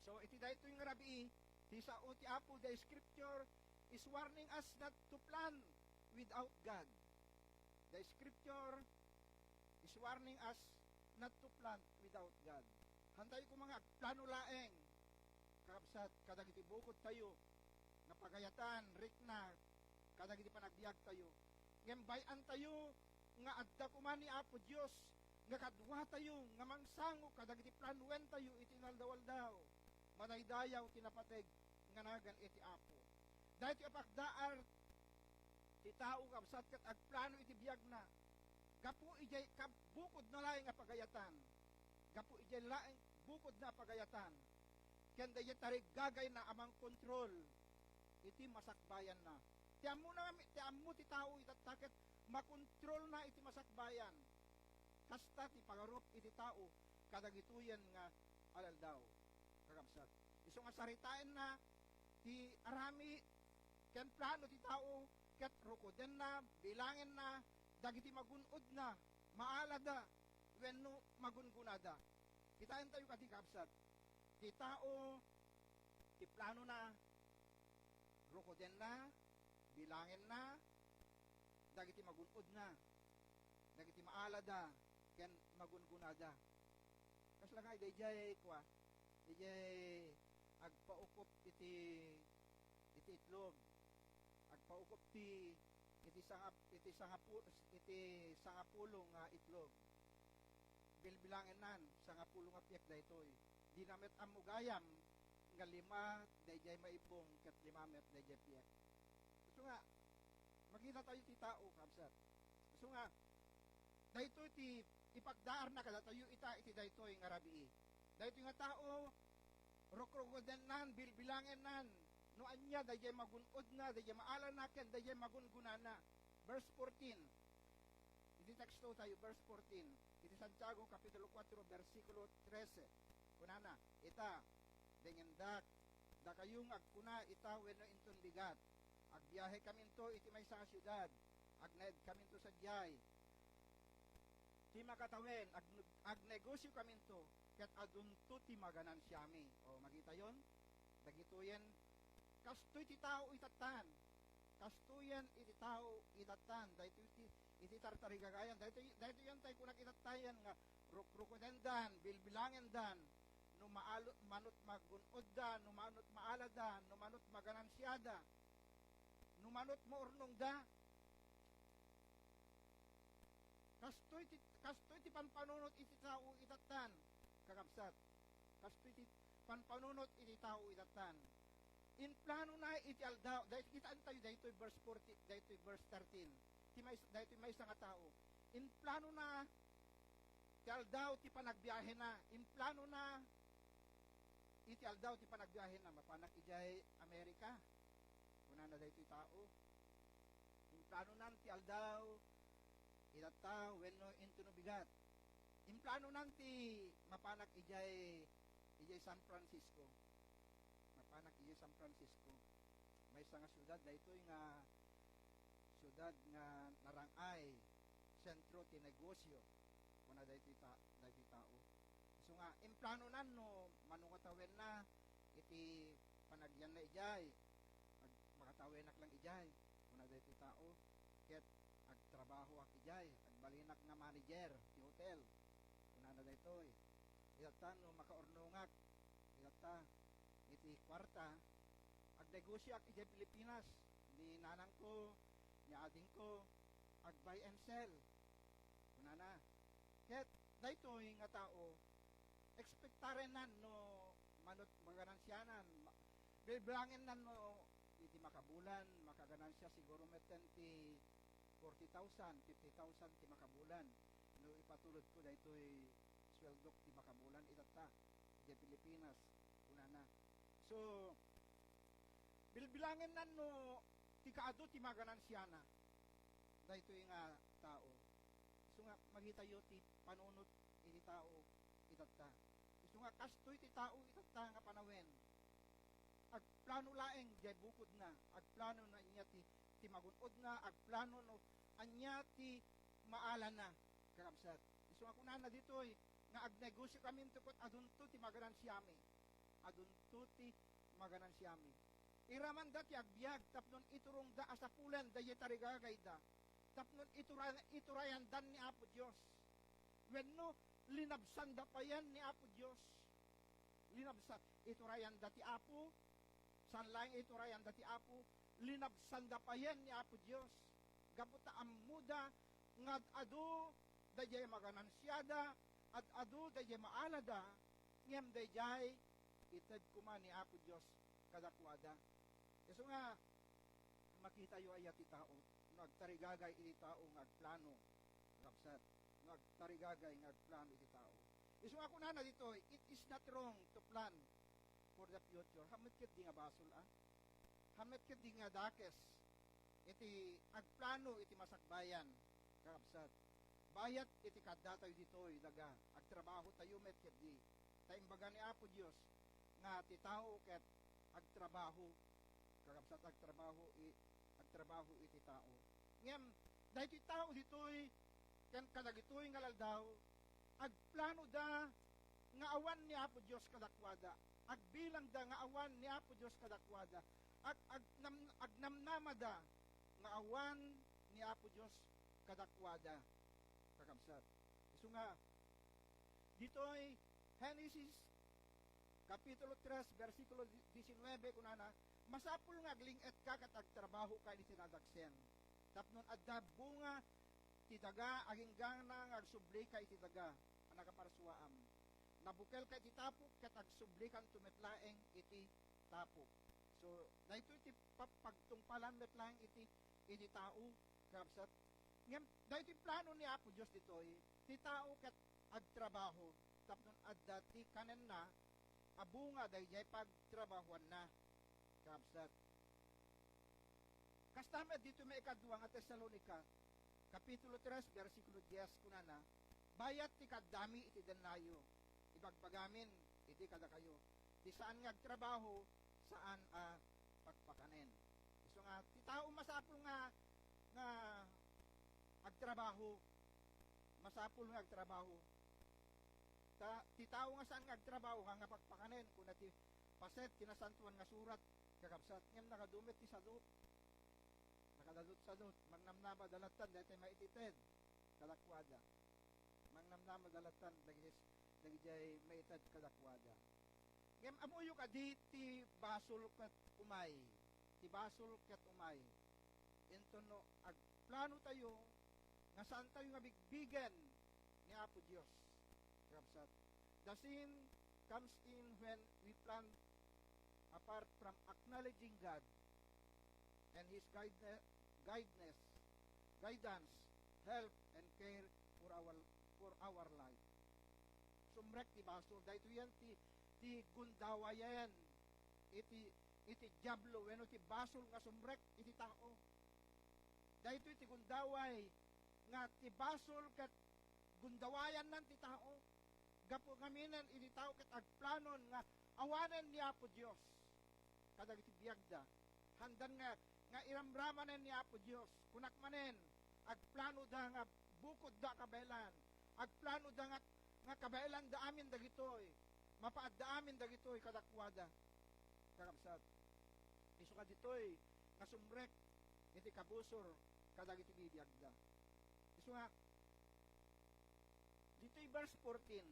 So, iti daytoy nga rabii, ti sao ti Apo, the scripture is warning us not to plan without God. The scripture is warning us not to plan without God. Hantayo koma nga agplano laeng, kakabsat, kadagiti bukodtayo nga pagayatan, rikna, kadagiti panagbiagtayo. Ngem bay-antayo nga adda koma ni Apo Dios nga kaduatayo nga mangsango kadagiti planoentayo iti inaldaw-aldaw. Madaydayaw ti napateg nga nagan iti Apo. Daytoy a pagdaar ti tao, kabsat, ket agplano iti biagna gapu idiay kab-, bukodna laeng a pagayatan. Gapu idiay laeng bukodna a pagayatan. Ken daydiay tariggagayna a mangkontrol iti masakbayanna. Ti ammona, ti ammo ti tao itatta ket makontrolna iti masakbayan. Kasta ti pangarup iti tao kadagitoyen nga aldaw, kakabsat. Isu nga saritaenna ti aramid ken plano ti tao ket rukodenna, bilangenna dagiti magun-odna, maalada wenno magungunada. Kitaentayo kadi, kabsat, ti tao, ti planona, rukodenna, bilangenna dagiti magun-odna, dagiti maalada ken magungunada. Kasla nga daydiay kua, daydiay agpaukop iti, iti itlog. Agpaukop ti, iti sangap-, iti sangapu-, iti sangapulo nga itlog. Bilbilangennan, sangapulo nga piek daytoy. Dina met ammo gayam nga lima daydiay maibbung ket lima met daydiay piek. Isu nga, makitatayo ti tao, kabsat. Isu nga, daytoy ti ipagdaarna kadatayo ita iti daytoy nga rabii. Daytoy nga tao, rukrukudennan, bilbilangennan, no ania daydiay magun-odna, daydiay maalana, ken daydiay magungunana. Verse fourteen. Iti teksto tayo, verse fourteen. Iti Santiago, Kapitulo kuatro, bersikulo trese. Kunana, "Ita, dengendak, dakayo nga agkuna ita wenno inton bigat. Agbiahekaminto iti maysa nga siudad. Agnaedkaminto sadiay ti makatawen, ag-, agnegosiokaminto, ket adunto ti maganansiami." O, makitayon, dagitoyen, kastoy ti tao itattan. Kastoyen iti tao itattan. Daytoy ti, iti tartarigagayan. Daytoy, daytoyen tay kunak itattayen nga rukrukudendan, bilbilangendan, no maalo-, manut magun-odda, no manut maalada, no manut maganansiada, no manut maurnongda. Kastoy ti, kastoy ti pampanunot iti tao itattan, kakabsat. Kastoy ti pampanunot iti tao itattan. Implanona iti aldaw, daytoy, kitaan tayo, daytoy verse fourteen, daytoy verse thirteen. Ti may, daytoy maysa nga tao. Implanona ti aldaw ti panagbiahena. Implanona iti aldaw ti panagbiahena. Mapanak idiay Amerika. Kunana daytoy tao. Implanonan ti aldaw, itatta, wenno intono bigat. Implanonan ti mapanak idiay, idiay San Francisco. Mapanak idiay San Francisco. Maysa nga siudad daytoy nga siudad nga narang-ay, sentro ti negosio. Kuna daytoy ta-, daytoy tao. Isu nga, implanonan no mano nga tawenna iti panagyanna idiay. Ag-, makatawenak lang idiay, kuna daytoy tao, ket agtrabahoak idiay, agbalinak nga manager ti hotel. Kunana daytoy, itatta no makaurnongak, itatta iti kuarta, agnegosioak idiay Pilipinas, ni nanangko, ni adingko, ag-buy and sell. Kunana. Ket daytoy nga tao, ekspektarennan no manut maganansianan, ma-, bilbilangennan no iti makabulan, makaganansia siguro metten ti forty thousand, fifty thousand ti makabulan. No ipatulodko daytoy sueldok ti makabulan, itatta, idiay Pilipinas, kunana. So, bilbilangennan no ti kaadu ti maganansiana daytoy nga tao. Isu nga, makitayo ti panunot iti tao itatta. Isu nga, kastoy ti tao itatta nga panawen. Agplano laeng diay bukodna, agplano no ania ti, ti magun-odna, agplano no ania ti maalana, kakabsat. Isu nga kunana ditoy, nga agnegosiokaminto ket adunto ti maganansiami. Adunto ti maganansiami. Iramanda ti agbiag tapno iturongda a sapulen daydiay tarigagayda, tapno itura-, iturayandan ni Apo Dios. Wenno, linabsanda payen ni Apo Dios. Linabsa-, iturayanda ti Apo, saan laeng iturayanda ti Apo, linabsanda payen ni Apo Dios. Gapu ta ammoda nga ad-adu daydiay maganansiada, ad-adu daydiay maalada, ngem daydiay ited koma ni Apo Dios kadakuada. Isu nga, makitayo aya ti tao no agtarigagay iti tao nga agplano, kakabsat, no agtarigagay nga agplano iti tao. Isu nga kunana ditoy, "It is not wrong to plan for the future." Haan met ketdi nga basol, a? Haan met ketdi nga dakes iti agplano iti masakbayan, kakabsat. Bayat iti kaaddatayo ditoy, daga, agtrabahotayo met ketdi. Ta imbaga ni Apo Dios nga ti tao ket agtrabaho, kakabsat, agtrabaho i-, agtrabaho iti tao. Ngem daytoy tao ditoy ken kadagitoy nga aldaw, agplanoda nga awan ni Apo Dios kadakuada. Agbilangda nga awan ni Apo Dios kadakuada. Ag-, agnam-, agnamnamada nga awan ni Apo Dios kadakuada, kakabsat. Isu nga, ditoy Genesis Kapitulo tres, bersikulo diecinueve, kunana, "Masapul nga agling-etka ket agtrabahoka iti nadaksen, tapno adda bunga ti daga, agingga nga agsublika iti daga a nakaparsuaam. Nabukelka iti tapok, ket agsublikanto met laeng iti tapok." So, daytoy ti pa-, pagtungpalan met laeng iti, iti tao, kakabsat. Ngem, daytoy plano ni Apo Dios ditoy, ti tao ket agtrabaho. tapno adda ti kanenna a bunga daydiay pagtrabahuanna, kakabsat. Kasta met ditoy maikadua nga Tesalonica, Kapitulo tres, bersikulo dies, kunana, "Bayat ti kaaddami iti dennayo, ibagbagamin idi kadakayo, ti saan nga agtrabaho, saan a pakpakanen." Isu nga, ti tao masapul nga, nga agtrabaho, masapul nga agtrabaho. Ta, ti tao nga saan nga agtrabaho, nga, nga pakpakanen, kuna ti paset, ti Nasantoan nga Surat, kakabsat, ngem nakadumit ti sadut. Nakadadut-sadut, mangnamnama da lattan, daytoy maitited kadakuada. Mangnamnama da lattan, dagiti, dagidiay maited kadakuada. Ngem ammoyo kadi ti basol ket umay, ti basol ket umay. Inton no agplano tayo nga saan tayo nga bigbigen ni Apo Dios, kakabsat. The sin comes in when we plan apart from acknowledging God and His guide-, guidness, guidance, help, and care for our, for our life. Sumrek ti basol. Daytoy yan ti, ti gundawayen iti, iti Diablo wenno ti basol nga sumrek iti tao. Daytoy ti gundaway nga ti basol ket gundawayannan ti tao. Gapu ngaminen iti tao ket agplanon nga awanen ni Apo Dios kadagiti biagda. Handan nga, nga iramramanen ni Apo Dios. Kunak manen, agplano da nga bukod da kabaelan. Agplano da nga, nga kabaelan da amin dagitoy. Mapaadda amin dagitoy kadakuada. Kakabsat. Isu nga ditoy nga sumrek iti kabusor kadagiti bibiagda. Isu nga, ditoy verse fourteen,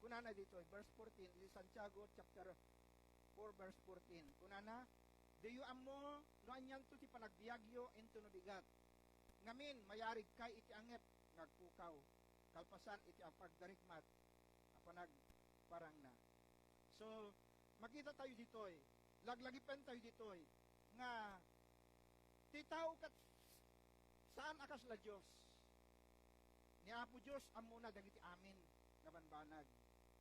kunana ditoy, verse fourteen, iti Santiago chapter four, verse fourteen, kunana, "Diyo ammo no anianto ti panagbiagyo intono bigat. Ngamin, mayarigkay iti angep nga agpukaw, kalpasan iti apagdarikmat a panagparangna." So, makita tayo ditoy, laglagipen tayo ditoy, nga ti tao ket saan a kasla Dios. Ni Apo Dios, ammona dagiti amin nga banbanag.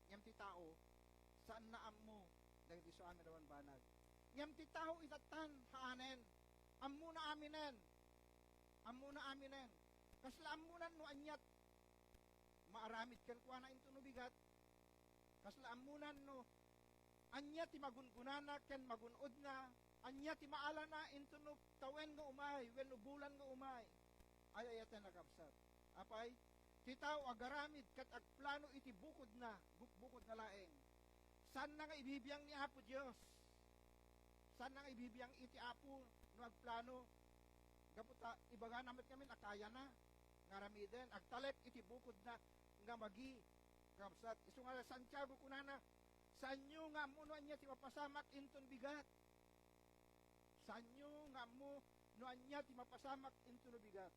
Ngem ti tao, saanna ammo dagiti isu amin a banbanag. Ngem ti tao itattan, haanen. Ammona aminen. Ammona aminen. Kasla ammonan no ania maaramid kenkuana intono bigat. Kasla ammonan no ania ti magungunana ken magun-odna, ania ti maalana intono tawen nga umay wenno bulan nga umay. Ay-ayaten a kabsat. Apay, ti tao agaramid ket agplano iti bukodna, bukbukodna laeng. Saanna nga ibibiang ni Apo Dios. Saanna nga ibibiang iti Apo no agplano. Gapu ta ibagana met ngamin a kayana nga aramiden, agtalek iti bukodna nga magi. Kabsat, isu nga Santiago kunana, "Saanyo nga ammo no ania ti mapasamak inton bigat." Saanyo nga ammo no ania ti mapasamak intono bigat.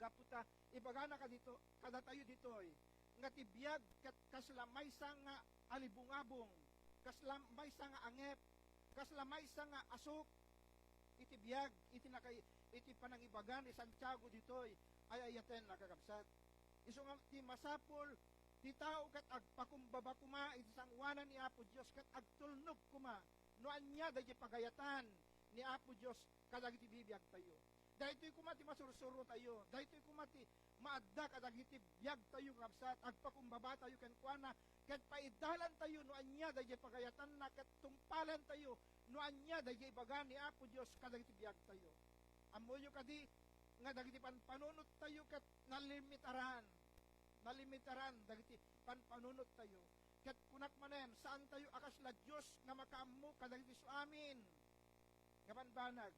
Gapu ta ibagana kadito, kadatayo ditoy, nga ti biag ket kasla maysa nga alibungabong, kasla maysa nga angep, kasla maysa nga asuk iti biag, iti nakay-, iti panangibaga ni Santiago ditoy, ay-ayaten a kakabsat. Isu nga ti masapul, ti tao ket agpakumbaba koma iti sangoanan ni Apo Dios ket agtulnog koma no ania daydiay pagayatan ni Apo Dios kadagiti bibiagtayo. Daytoy koma ti masursurotayo. Daytoy koma ti maadda kadagiti biagtayo, kakabsat. Agpakumbabatayo kenkuana, ket paidalantayo no ania daydiay pagayatanna, ket tungpalantayo no ania daydiay ibaga ni Apo Dios kadagiti biagtayo. Ammoyo kadi nga dagiti panpanunottayo ket nalimitaran. Nalimitaran dagiti panpanunottayo. Ket kunak manen, saantayo a kasla Dios nga makaammo kadagiti isu amin nga banbanag.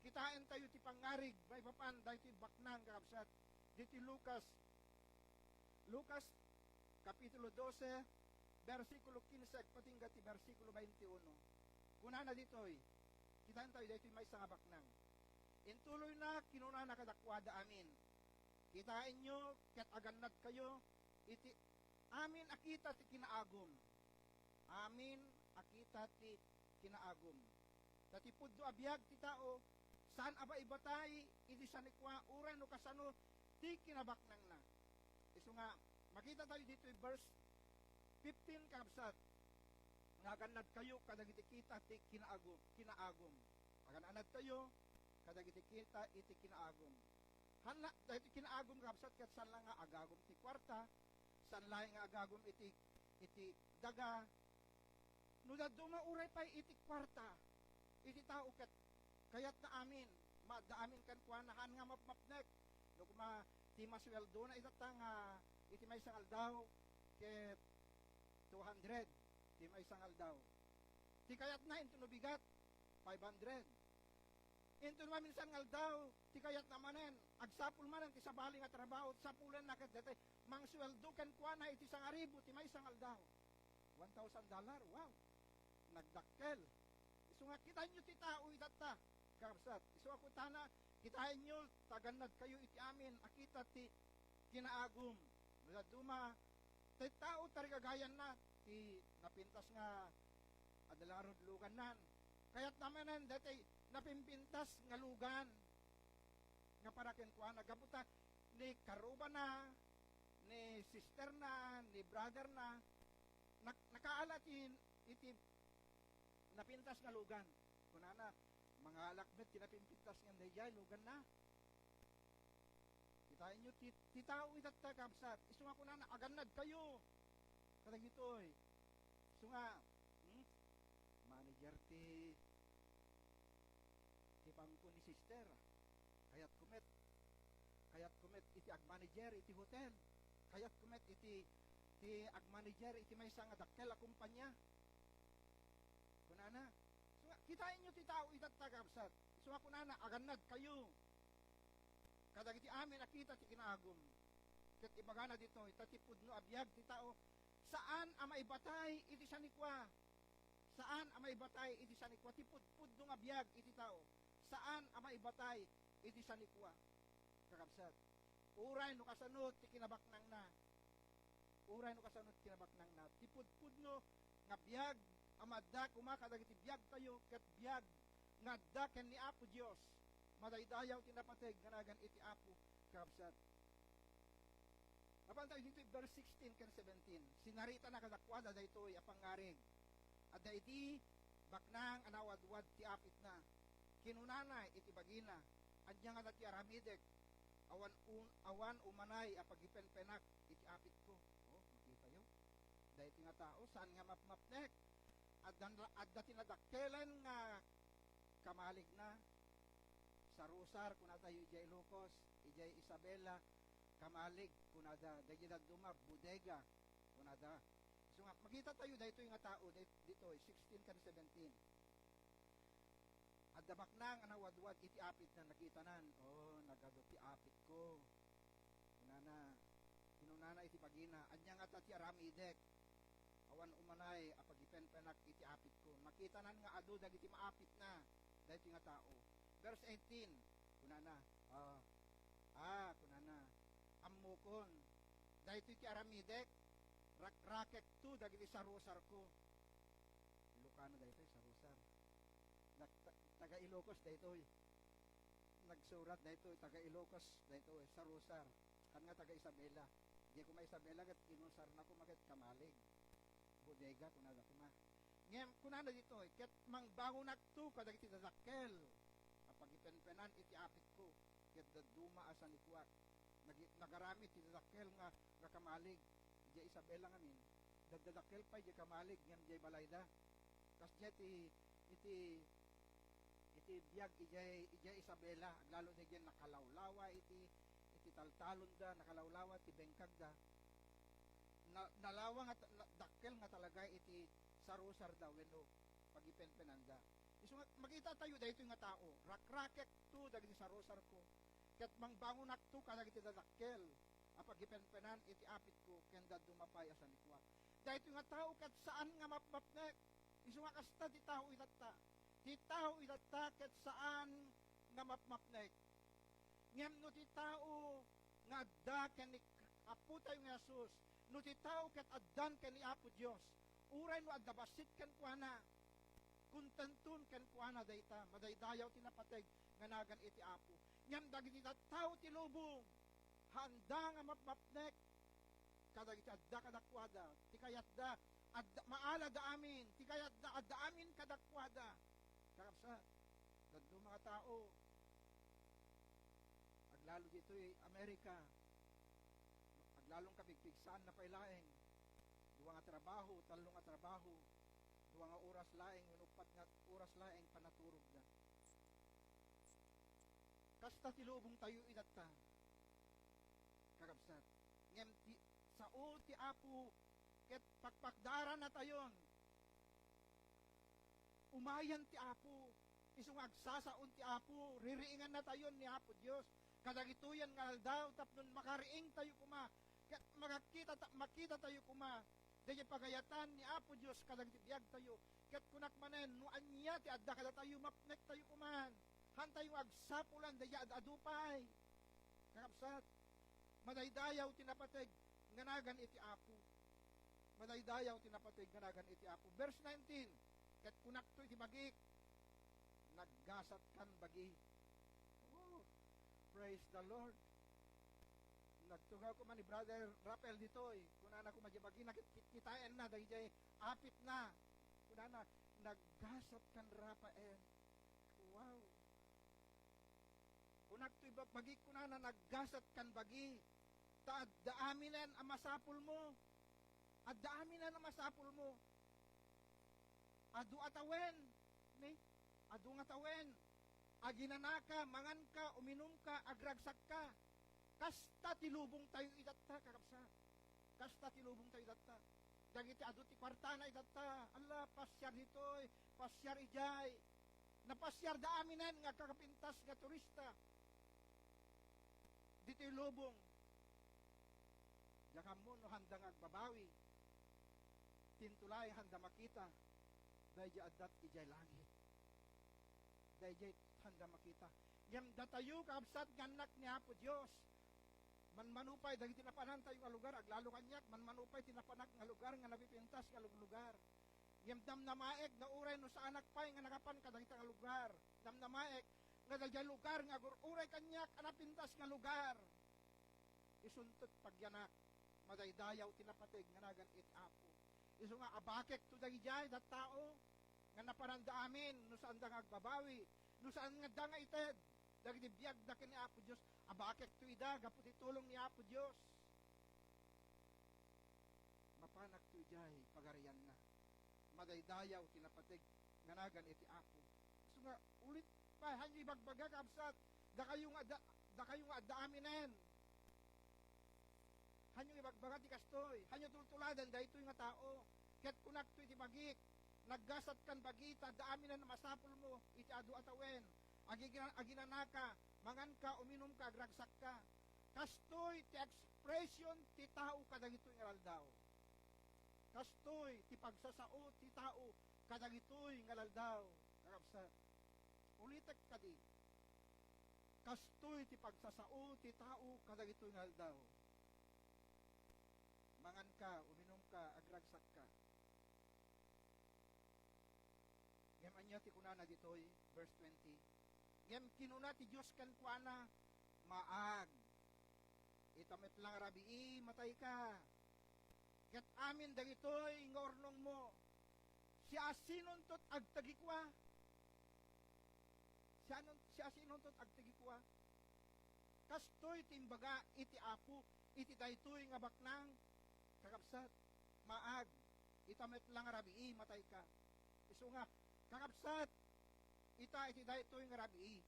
Kitaentayo ti pangngarig maipapan daytoy baknang, kakabsat, ditoy Lucas, Lucas Kapitulo dose, bersikulo kinse agpatingga ti bersikulo baintiuno. Kunana ditoy, kitaentayo daytoy maysa nga baknang. Intuloyna, kinunana kadakuada amin, "Kitaenyo ket agannadkayo iti amin a kita ti kinaagum." Amin a kita ti kinaagum. Ta ti pudno a biag ti tao, saan a baibatay iti sanikua uray no kasano ti kinabaknangna. Isu nga, Makita tayo ditoy verse fifteen, kabsat, nga agannadkayo kadagiti kita ti kinaagum-, kinaagum. Agannadkayo kadagiti kita iti kinaagum. Hanna, dagiti kinaagum, kabsat, ket saan la nga agagum ti kuarta, saan laeng nga agagum iti, iti daga, no dadduma uray pay iti kuarta, iti tao ket kayatna amin, maadda amin kenkuana, haan nga mapmapnek. No koma, ti masueldona itatta nga iti maysa nga aldaw, ket two hundred ti maysa nga aldaw. Ti kayatna intono bigat, five hundred. Intono maminsan nga aldaw, ti kayatna manen, agsapul manen ti sabali nga trabaho, sapulenna ket daytoy mangsueldo kenkuana iti sangaribu ti maysa nga aldaw. One thousand dollar, wow! Nagdakkel. Isu nga, kitaenyo ti tao itatta, kabsat. Isu a kuntana, kitaenyo, ta agannadkayo iti amin a kita ti kinaagum. No dadduma, ti tao tarigagayanna, ti napintas nga adda la ngarud lugannan. Kayatna manen, daytoy napimpintas nga lugan nga para kenkuana, gapu ta ni karrubana, ni sisterna, ni brotherna, nak-, nakaala ti, iti napintas nga lugan. Kunana, "Mangalak met ti napimpintas nga daydiay luganna." Kitaenyo ti, ti tao itatta, kabsat. Isu nga kunana, "Agannadkayo kadagitoy." Isu nga, hmm? Manager ti, ti bangko ni sister. Kayatko met. Kayatko met iti agmanager iti hotel. Kayatko met iti, ti agmanager iti maysa nga dakkel a kumpanya. Kunana, isu nga, kitaenyo ti tao itatta, kabsat. Isu nga kunana, "Agannadkayo kadagiti amin a kita ti kinaagum." Ket ibagana ditoy, ta ti pudno a biag ti tao, saan a maibatay iti sanikua. Saan a maibatay iti sanikua. Ti pudpudno nga biag iti tao, saan a maibatay iti sanikua. Kakabsat, uray no kasano ti kinabaknangna, uray no kasano ti kinabaknangna, ti pudpudno nga biag a maadda koma kadagiti biagtayo ket biag nga adda ken ni Apo Dios. Madaydayaw ti napateg nga nagan iti Apo, kakabsat. Mapan tayo ditoy verse sixteen ken seventeen. Sinaritana kadakuada daytoy a pangngarig. Adda idi baknang a nawadwad ti apitna. Kinunana iti bagina, "Ania ngata ti aramidek? Awan un-, awan umanay a pagipenpenak iti apitko." Oh, makitayo. Daytoy nga tao, saan nga mapmapnek? Adda, adda ti nadakkelen nga kamaligna. Sarusar, kunatayo idiay Ilocos, idiay Isabela, kamalig, kunada. Dagiti dadduma, bodega, kunada. Isu nga, makita tayo daytoy nga tao, day-, ditoy, sixteen ken seventeen. Adda baknang a nawadwad iti apitna, nakitanan, "Oh, nagadu ti apitko." Kunana, kinunana iti bagina, "Ania ngata ti aramidek? Awan umanay a pagipenpenak iti apitko." Makitanan nga adu dagiti maapitna daytoy nga tao. Verse eighteen, kunana, "Ah, ah," kunana, "ammokon. Daytoy ti aramidek, rakrakekto dagiti sarusarko." Ilocano daytoy, sarusar. Nag-, ta-, taga Ilocos daytoy. Nagsurat daytoy, taga Ilocos daytoy, sarusar. Kan nga taga Isabela. Di koma Isabela ket inusarna koma ket kamalig. Bodega, kunada koma. Ngem, kunana ditoy, "Ket mangbangonakto kadagiti dadakkel a pagipenpenan iti apitko, ket dadduma a sanikuak." Nagi-, nagaramid ti dadakkel nga, nga kamalig. Idiay Isabela ngamin, daddadakkel pay diay kamalig ngem diay balayda. Kasdiay ti, iti, iti biag idiay, idiay Isabela, aglalo daydiay nakalawlawa iti, iti taltalonda, nakalawlawa ti bengkagda. Na-, nalawa nga ta-, na-, dakkel nga talaga iti sarusarda wenno pagipenpenanda. Isu nga, makita tayo daytoy nga tao, "Rakrakekto dagiti sarusarko, ket mangbangonakto kadagiti dadakkel a pagipenpenan iti apitko ken dadduma pay a sanikuak." Daytoy nga tao ket saan nga mapmapnek. Isu nga kasta ti tao itatta. Ti tao itatta ket saan nga mapmapnek. Ngem no ti tao nga adda ken ni Apotayo nga Jesus, no ti tao ket addan ken ni Apo Dios, uray no adda bassit kenkuana, kontenton kenkuana dayta, madaydayaw ti napateg nga nagan iti Apo. Ngem dagiti tattao ti lubong, haanda nga mapmapnek, kadagiti adda kadakuada, ti kayatda, adda, maalada amin, ti kayatda, adda amin kadakuada. Kakabsat, dadduma nga tao, aglalo ditoy Amerika, aglalong kapigpigsaan na pay laeng, dua nga trabaho, tallo nga trabaho, dua nga oras laeng, wenno uppat nga oras laeng panaturogda. Kasta ti lubongtayo itatta, kakabsat. Ngem ti sao ti Apo ket pakpakdaarannatayon. Umayan ti Apo, isu nga agsasaon ti Apo, ririingannatayon ni Apo Dios kadagitoyen nga aldaw tapno makariingtayo koma ket makakita ta-, makitatayo koma daydiay pagayatan ni Apo Dios kadagiti biagtayo. Ket kunak manen, no ania ti adda kadatayo, mapnektayo koman. Hantayo nga agsapulan daydiay ad-adu pay. Kakabsat, madaydayaw ti napateg nga nagan iti Apo. Madaydayaw ti napateg nga nagan iti Apo. Verse nineteen, ket kunakto iti bagik, naggasatkan bagi. Oh, praise the Lord. Nagtugaw koma ni Brother Rafael ditoy. Kunana koma diay bagina, kit-, kit-, kitaenna daydiay apitna. Kunana, naggasatkan Rafael. Wow. Kunak toy ba-, bagi, kunana, naggasatkan bagi. Ta adda aminen a masapulmo. Adda aminen a masapulmo. Adu a tawen, ni? Adu nga tawen. Aginanaka, manganka, uminumka, agragsakka. Kasta ti lubongtayo itatta, kakabsat. Kasta ti lubongtayo itatta. Dagiti adu ti kuartana itatta, ala, pasiar ditoy, pasiar idiay. Napasiarda aminen nga agkakapintas nga turista ditoy lubong. Diak ammo no handa nga agbabawi. Tinto laeng handa makita daydiay adda idiay langit. Daydiay handa makita. Ngem datayo, kakabsat, nga annak ni Apo Dios, manmano pay dagiti napanantayo nga lugar, aglalo kaniak, manmano pay ti napanak nga lugar nga napipintas nga luglugar. Ngem namnamaek nga uray no saanak pay nga nakapan kadagita nga lugar. Namnamaek nga daydiay lugar nga agur-uray kaniak a napintas nga lugar. Isunto ti pagyanak, madaydayaw ti napateg nga nagan iti Apo. Isu nga abakekto daydiay tattao nga napananda amin no saanda nga agbabawi, no saanda nga ited dagiti biagda ken ni Apo Dios. Abakekto ida gapu ti tulong ni Apo Dios. Mapanakto idiay pagarianna. Madaydayaw ti napateg nga nagan iti Apo. Isu nga, ulit pay, hanyo ibagbaga, kabsat, dakayo nga adda, dakayo nga adda aminen. Hanyo ibagbaga ti kastoy, hanyo tultuladen daytoy nga tao. Ket kunakto iti bagik, naggasatkan bagi, ta adda aminen a masapulmo iti adu a tawen. Agigina-, aginanaka, manganka, uminumka, agragsakka. Kastoy ti expression ti tao kadagitoy nga aldaw. Kastoy ti pagsasao ti tao kadagitoy nga aldaw, kakabsat. Ulitek kadi, kastoy ti pagsasao ti tao kadagitoy nga aldaw. Manganka, uminumka, agragsakka. Ngem ania ti kunana ditoy? Verse twenty. Ngem kinuna ti Dios kenkuana, "Maag, ita met la nga rabii, matayka. Ket amin dagitoy nga urnongmo, siasinonto ti agtegikua? Sianon-, siasinonto ti agtegikua?" Kastoy ti imbaga iti Apo iti daytoy nga baknang, kakabsat, maag, ita met la nga rabii, matayka. Isu nga, kakabsat, ita iti daytoy nga rabii.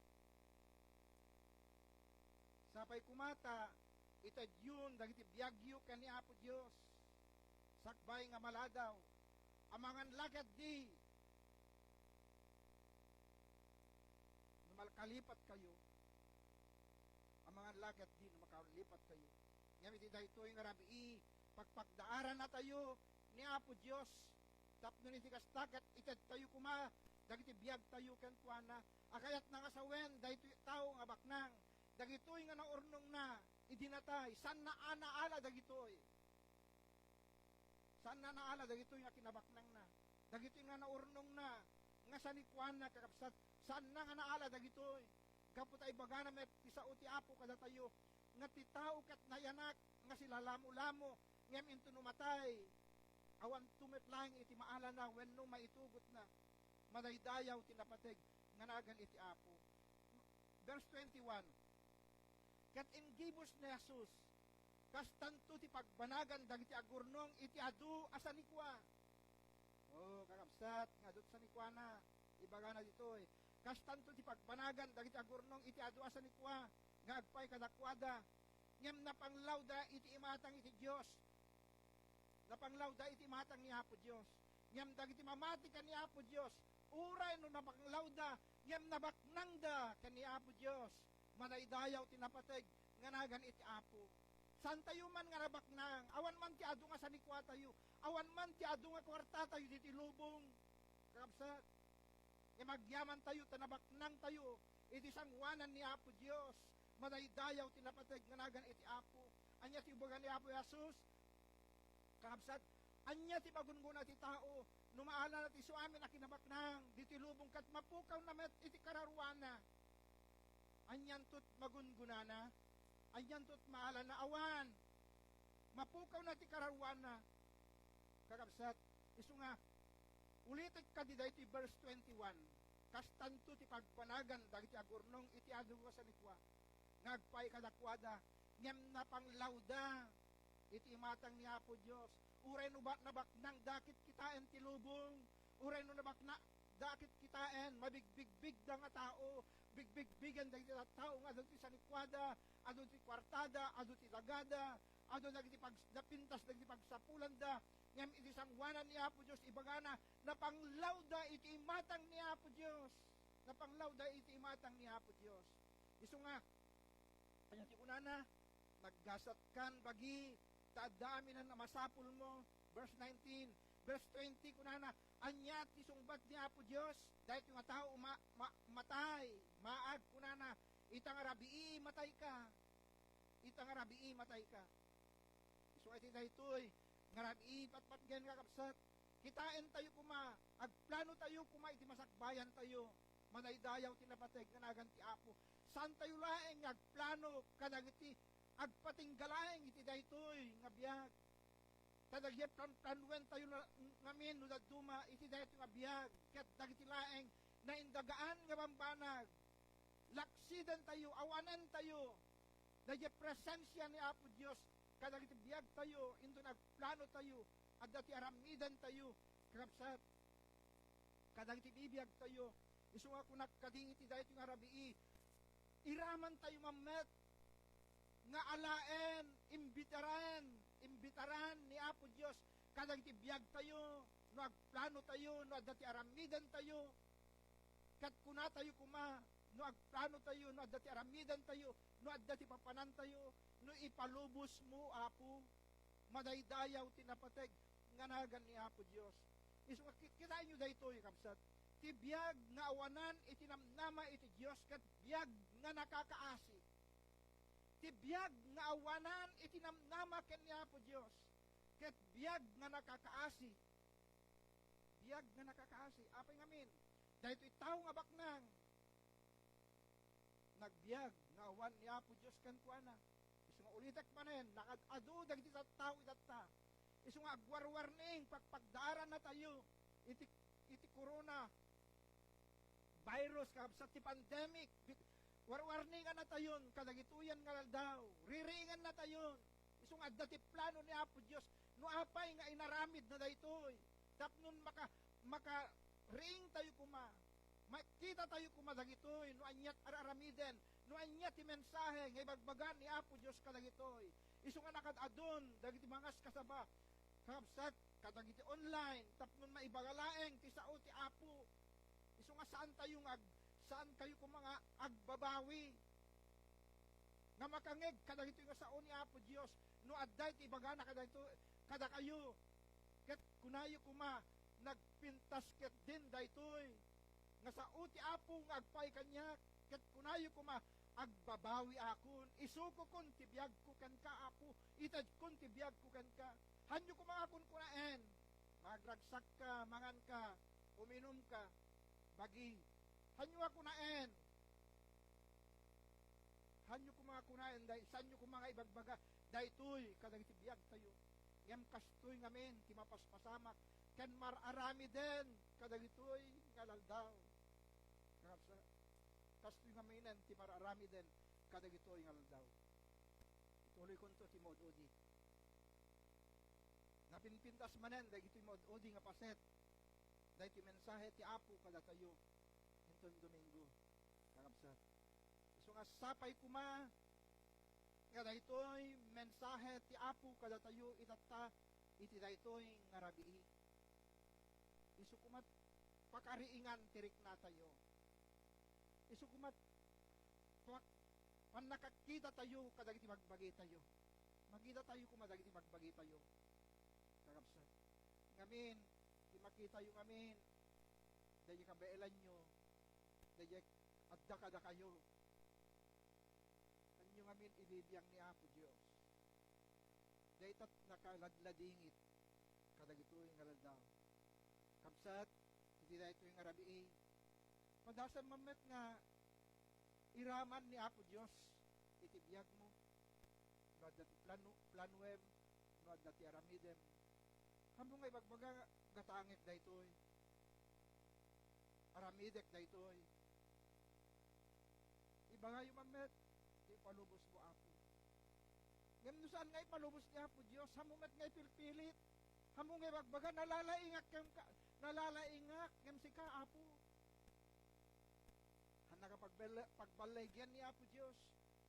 Sapay koma ta itedyon dagiti biagyo ken ni Apo Dios. Sakbay nga maladaw, amangan la ketdi no makalipatkayo. Amangan la ketdi no makalipatkayo. Ngem iti daytoy nga rabii, pagpagdaarannatayo ni Apo Dios, tapno iti kasta ket itedtayo koma dagiti biagtayo kenkuana. A kayatna nga sawen daytoy tao nga baknang, dagitoy nga naurnongna idi natay, saanna a naala dagitoy. Saanna naala dagitoy nga kinabaknangna. Dagitoy nga naurnongna nga sanikuana, kakabsat, saanna nga naala dagitoy. Gapu ta ibagana met ti sao ti Apo kadatayo, nga ti tao ket nayanak nga silalamolamo, Ngem inton umatay, awan to met laeng iti maalana wenno maitugotna. Madaydayaw ti napateg nga nagan iti Apo. Verse twenty-one, ket inggibus ni Jesus, kastanto ti pagbanagan dagiti agurnong iti adu a sanikua. O, kakabsat, nga adu ti sanikuana, ibagana ditoy, kastanto ti pagbanagan dagiti agurnong iti adu a sanikua nga agpaay kadakuada, ngem napanglawda iti imatang iti Dios. Napanglawda iti imatang ni Apo Dios. Ngem dagiti mamati ken ni Apo Dios, uray no napanglawda, ngem nabaknangda ken ni Apo Dios, madaydayaw ti napateg nga nagan iti Apo. Saantayo man nga nabaknang, awan man ti adu nga sanikuatayo, awan man ti adu nga kuartatayo ditoy lubong. Kakabsat, ngem agyamantayo ta nabaknangtayo iti sanguanan ni Apo Dios. Madaydayaw ti napateg nga nagan iti Apo. Ania ti ibaga ni Apo Jesus? Kakabsat, ania ti magungguna ti tao no maalana ti isuamin a kinabaknang ditoy lubong ket mapukawna met iti kararuana? Anianto ti magungunana? Anianto ti maalana? Awan. Mapukawna ti kararuana. Kakabsat, isu nga, ulitek kadi daytoy verse twenty-one, kastanto ti pagbanagan dagiti agurnong iti adu a sanikua nga agpaay kadakuada, ngem napanglawda iti imatang ni Apo Dios. Uray no ba-, nabaknangda ket kitaen ti lubong, uray no nabaknangda ket kitaen, mabigbigbigda nga tao, bigbigbigen dagiti tattao nga adu ti sanikuada, adu ti kuartada, adu ti dagada, adu dagiti pag-, napintas dagiti pagsapulanda, ngem iti sanguanan ni Apo Dios, ibagana, napanglawda iti imatang ni Apo Dios. Napanglawda iti imatang ni Apo Dios. Isu nga, ania ti kunana? Naggasatkan bagi, ta adda amin a masapulmo. Verse nineteen. Verse twenty, kunana, ania ti sungbat ni Apo Dios? Daytoy nga tao ma-, ma-, matay, maag, kunana, ita nga rabii, matayka. Ita nga rabii, matayka. Isu nga iti daytoy nga rabii, patpatgen, kakabsat, kitaentayo koma, agplanotayo koma iti masakbayantayo. Madaydayaw ti napateg nga nagan ti Apo. Saantayo laeng nga agplano kadagiti agpatingga laeng iti daytoy nga biag. Ta dagiti plan-, planuentayo la-, ngamin no dadduma iti daytoy nga biag, ket dagiti laeng naindagaan nga bambanag, laksidentayo, awanentayo dagiti presensia ni Apo Dios kadagiti biagtayo, inton agplanotayo, adda ti aramidantayo, kakabsat, kadagiti bibiagtayo. Isu nga kunak kadi iti daytoy nga rabii, iramantayo man met nga alaen, imbitaran, imbitaran ni Apo Dios kadagiti biagtayo, no agplanotayo, no adda ti aramidantayo. Ket kunatayo koma, no agplanotayo, no adda ti aramidantayo, no adda ti papanantayo, no ipalubosmo, Apo, madaydayaw ti napateg nga nagan ni Apo Dios. Isu nga ki-, kitaenyo daytoy, kabsat. Ti biag nga awanan iti namnama iti Dios ket biag nga nakakaasi. Ti biag nga awanan iti namnama ken ni Apo Dios ket biag nga nakakaasi. Biag nga nakakaasi. Apay ngamin? Daytoy tao nga baknang nagbiag nga awan ni Apo Dios kenkuana. Isu nga ulitek manen, nakaad-adu dagiti tattao itatta. Isu nga agwarwarning pagpagdaarannatayo iti, iti corona virus, kabsat, ti pandemic. Bit-, warwarningannatayon kadagitoyen nga aldaw. Ririingannatayon. Isu nga adda ti plano ni Apo Dios no apay nga inaramidna daytoy. Tapno maka-, makariingtayo koma. Makitatayo koma dagitoy no ania ti ar-aramiden, no ania ti mensahe nga ibagbaga ni Apo Dios kadagitoy. Isu nga nakaad-adun dagiti mangaskasaba, kakabsat, kadagiti online, tapno maibaga laeng ti sao ti Apo. Isu nga saantayo nga ag-, saankayo koma nga agbabawi. Nga makangngeg kadagitoy nga sao ni Apo Dios, no adda iti ibagana kadagitoy, kadakayo. Ket kunayo koma, nagpintas ketdin daytoy nga sao ti Apo nga agpaay kaniak, ket kunayo koma, agbabawiakon, isukokon ti biagko kenka, Apo, itedkon ti biagko kenka. Hanyo koma nga kunkunaen, magragsakka, manganka, uminumka, bagi. Hanyo nga kunaen. Hanyo koma nga kunaen, day-, saanyo koma nga ibagbaga daytoy kadagiti biagtayo. Ngem kastoy ngamin ti mapaspasamak ken mar-aramiden kadagitoy nga aldaw. Kakabsat, kastoy ngaminen ti mar-aramiden kadagitoy nga aldaw. Ituloykonto ti maud-udi. Napinpintas manen dagitoy maud-udi nga paset daytoy mensahe ti Apo kadatayo inton Domingo, kakabsat. Isu nga sapay koma nga daytoy mensahe ti Apo kadatayo itatta iti daytoy nga rabii. Isu koma pakariingan ti riknatayo. Isu koma pak-, pannakakitatayo kadagiti bagbagitayo. Makitatayo koma dagiti bagbagitayo. Kakabsat. Ngamin, ti makitayo ngamin, daydiay kabaelanyo, daydiay adda kadakayo. Ania ngamin ibibiag ni Apo Dios. Dayta nakaladladingit kadagitoy nga aldaw. Kabsat, iti daytoy nga rabii, madasem man met nga iraman ni Apo Dios iti biagmo. No adda ti plano, planuem, no adda ti aramidem. Ammom nga ibagbaga, gatangek daytoy. Aramidek daytoy. Ibagayo man met, ti ipalubosmo, Apo. Ngem no saan nga ipalubos ni Apo Dios, ammom met nga ipilpilit. Ammom nga ibagbaga, nalalaingak ken ka, nalalaingak ngem sika, Apo. Haan nga pagbal-, pagballagian ni Apo Dios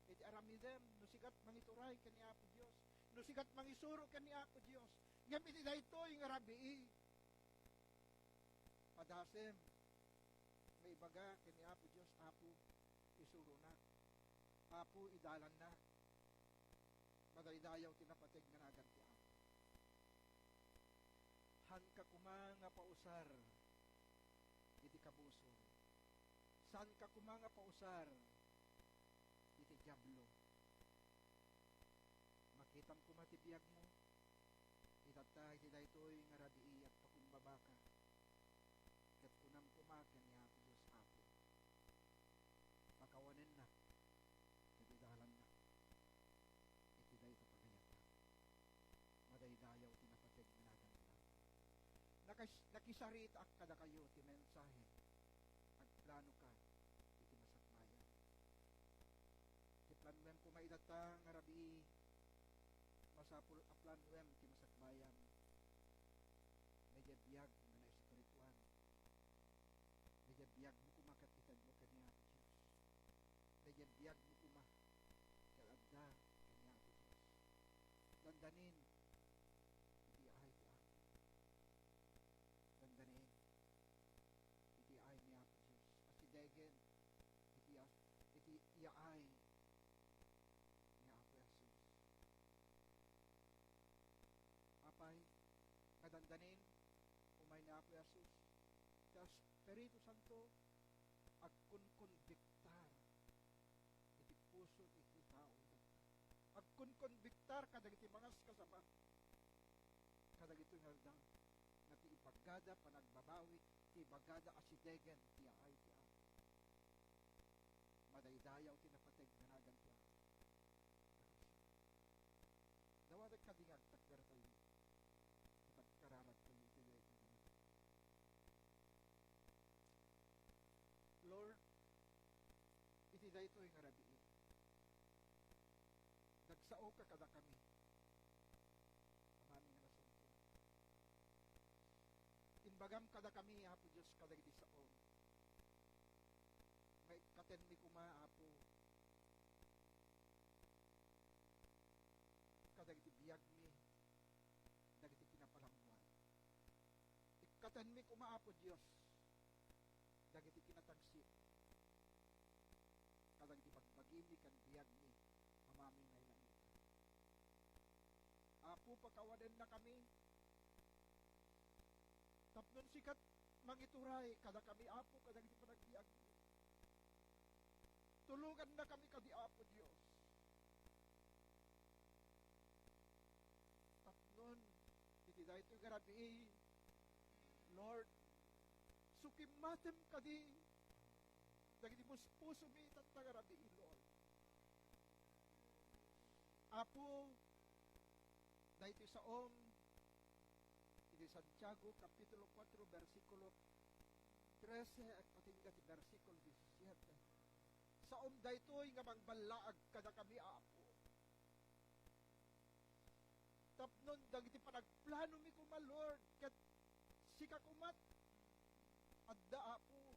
iti aramidem, no sika ti mangituray ken ni Apo Dios, no sika ti mangisuro ken ni Apo Dios. Ngem iti daytoy nga rabii, madasem nga ibaga ken ni Apo Dios, Apo, isuronak. Apo, idalannak. Madaydayaw ti napateg nga nagan ti Apo. Haanka koma nga pausar iti kabusor. Saanka koma nga pausar iti Diablo. Makitam koma ti biagmo. Itatta iti daytoy nga rabii, agpakumbabaka. Ket kunam koma ken ni Apo Dios, Apo, pakawanennak iti dalannak iti dayta pagayatna. Madaydayaw ti napateg nga naganna. Nakas-, nakisaritaak kadakayo ti mensahe. Agplanoka iti masakbayan. Ti planuem koma itatta nga rabii, masapul a planuem ti masakbayan. Daydiay biag nga naespirituan. Daydiay biagmo koma ket itedmo ken ni Apo Dios. Daydiay biagmo koma ket adda ken ni Apo Dios. Dandanin iti yaay ti Apo. Dandanin iti yaay ni Apo Dios. Asidegen iti ya-, iti yaay ni Apo Jesus. Apay, nga dandanin, umay ni Apo Jesus, ti Espiritu Santo, agkunkonbiktar iti puso iti tao. Agkunkonbiktar kadagiti mangaskasaba kadagitoy nga aldaw, nga ti ibagada panagbabawi, ti ibagada asidegen ti yaay ti Apo. Madaydayaw ti napateg nga nagan ti Apo. Dawatek kadi nga agtakdertayo, ipagkararagtayo iti daytoy nga rabii. Lord, iti daytoy nga rabii, nagsaoka kadakami, Amami nga nasungkit. Imbagam kadakami, Apo Dios, kadagiti saom, nga ikkatenmi koma, Apo, kadagiti biagmi, dagiti kinapalangwan. Ikkatenmi koma, Apo Dios, dagiti kinatagsit, kadagiti bagbagimi ken biagmi, Amami nga ila-ila. Apo, pakawanennakami, tapnon sika ti mangituray kadakami, Apo, kadagiti panagbiagmi. Tulongannakami kadi, Apo Dios. Tapnon iti daytoy nga rabii, Lord, sukimmatem kadi dagiti puspusomi itatta nga rabii, Lord. Apo, daytoy saom Santiago, Kapitulo kuatro, bersikulo trese, agpatingga ti bersikulo disisiete. Saom daytoy nga mangballaag kadakami, Apo. Tapno dagiti panagplanomi koma, Lord, ket sika komat adda, Apo.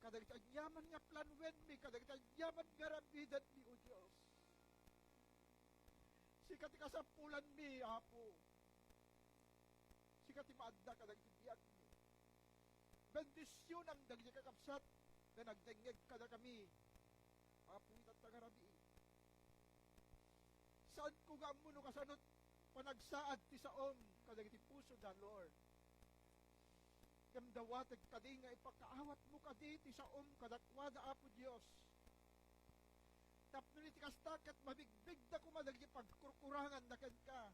Kadagiti aniaman nga planuenmi, kadagiti aniaman nga aramidmi, O Dios. Sika ti kasapulanmi, Apo. Sika ti maadda kadagiti biagmi. Bendisionam dagiti kakabsat nga nagdengngeg kadakami, Apo, ita ta nga rabii. Saanko nga ammo no kasano ti panagsaad ti saom kadagiti pusoda, Lord. Ngem dawatek kadi nga ipakaawatmo kadi ti saom kadakuada, Apo Dios. Tapno iti kasta, ket mabigbigda koma dagiti pagkurkuranganda kenka.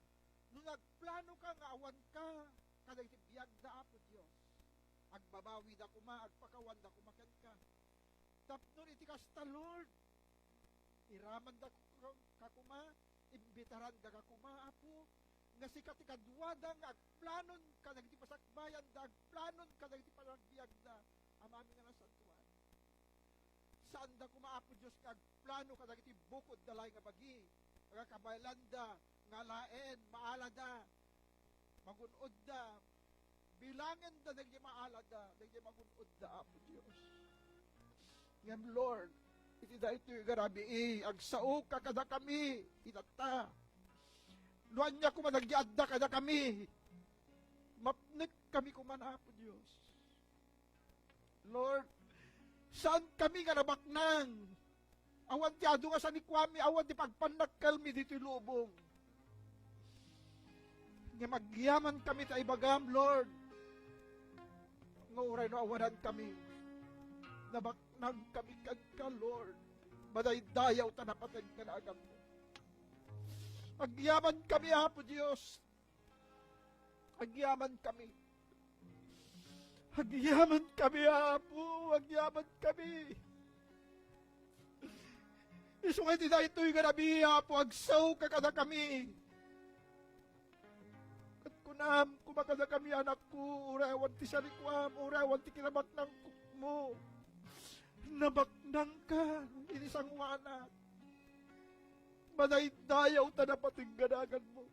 No nagplanoka nga awanka kadagiti biagda, Apo Dios, agbabawida koma, agpakawanda koma kenka. Tapno iti kasta, Lord, iramanda ka, ka koma, imbitaranda ka koma, Apo, nga sika ti kaduada nga agplanon kadagiti pasakbayanda, agplanon kadagiti panagbiagda, Amami nga nasantoan. Saanda koma, Apo Dios, nga agplano kadagiti bukodda laeng a bagi, nga kabaelanda, nga alaen, maalada, magun-odda, bilangenda dagiti maalada, dagiti magun-odda, Apo Dios. Ngem, Lord, iti daytoy nga rabii, agsaoka kadakami, itatta. No ania koma dagiti adda kadakami, mapnekkami koma, Apo Dios. Lord, saankami nga nabaknang. Awan ti adu nga sanikuami, awan ti pagpannakkelmi ditoy lubong. Ngem agyamankami ta ibagam, Lord, nga uray no awanankami, nabaknangkami kenka, Lord. Madaydayaw ta napateg nga naganmo. Agyamankami, Apo Dios. Agyamankami. Agyamankami, Apo. Agyamankami. Isu nga iti daytoy nga rabii, Apo, agsaoka kadakami. Ket kunam koma kadakami, anakko, uray awan ti sanikuam, uray awan ti kinabaknangmo. Nabaknangka iti sangoanak. Madaydayaw ta napateg nga naganmo.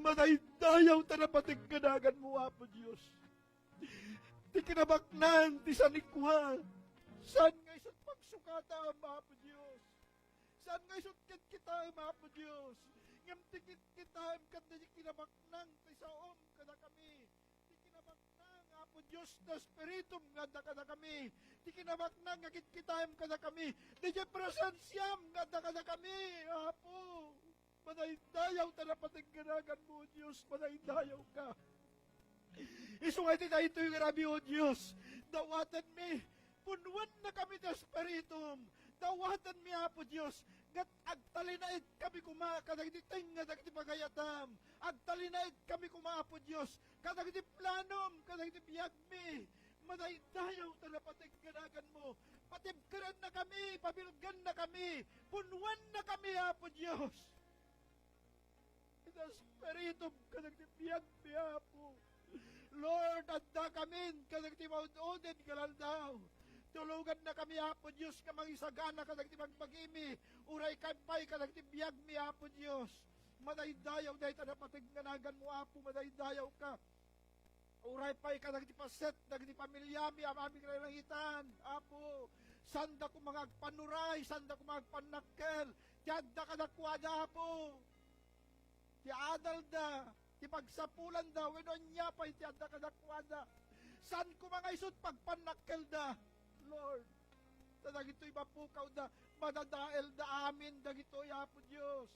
Madaydayaw ta napateg nga naganmo, Apo Dios. Ti kinabaknang ti sanikua, saan nga isut' pagsukatam, Apo Dios. Saan nga isut' kitkitaem, Apo Dios. Ngem ti kitkitaem ket ti kinabaknang ti saom kadakami. Ti kinabaknang, Apo Dios, ti Espiritum nga adda kadakami. Ti kinabaknang nga kitkitaem kadakami. Diay presensiam nga adda kadakami, Apo. Madaydayaw ta napateg nga naganmo, O Dios, madaydayawka. Isu nga iti daytoy nga rabii, O Dios, dawatenmi, punnuennakami ti Espiritum, dawatenmi, Apo Dios, nga agtalinaedkami koma kadagiti tengnga dagiti pagayatam, agtalinaedkami koma, Apo Dios, kadagiti planom, kadagiti biagmi, madaydayaw ta napateg nga naganmo, patibkerennakami, pabilgennakami, punnuennakami, Apo Dios. Iti Espiritum kadagiti biagmi, Apo. Lord, addakamin kadagiti maud-udid nga aldaw. Tulogannakami, Apo Dios, nga mangisagana kadagiti bagbagimi. Uray ka pay kadagiti biagmi, Apo Dios. Madaydayaw dayta napateg nga naganmo, Apo, madaydayawka. Uray pay kadagiti paset dagiti pamiliami, Amami nga nailangitan, Apo. Saanda koma nga agpannuray, saanda koma nga agpannakkel ti adda kadakuada, Apo. Ti adalda, ti pagsapulanda, wenno ania pay ti adda kadakuada. Saan koma nga isut' pagpannakkelda, Lord. Ta dagitoy mapukawda, madadaelda amin dagitoy, Apo Dios.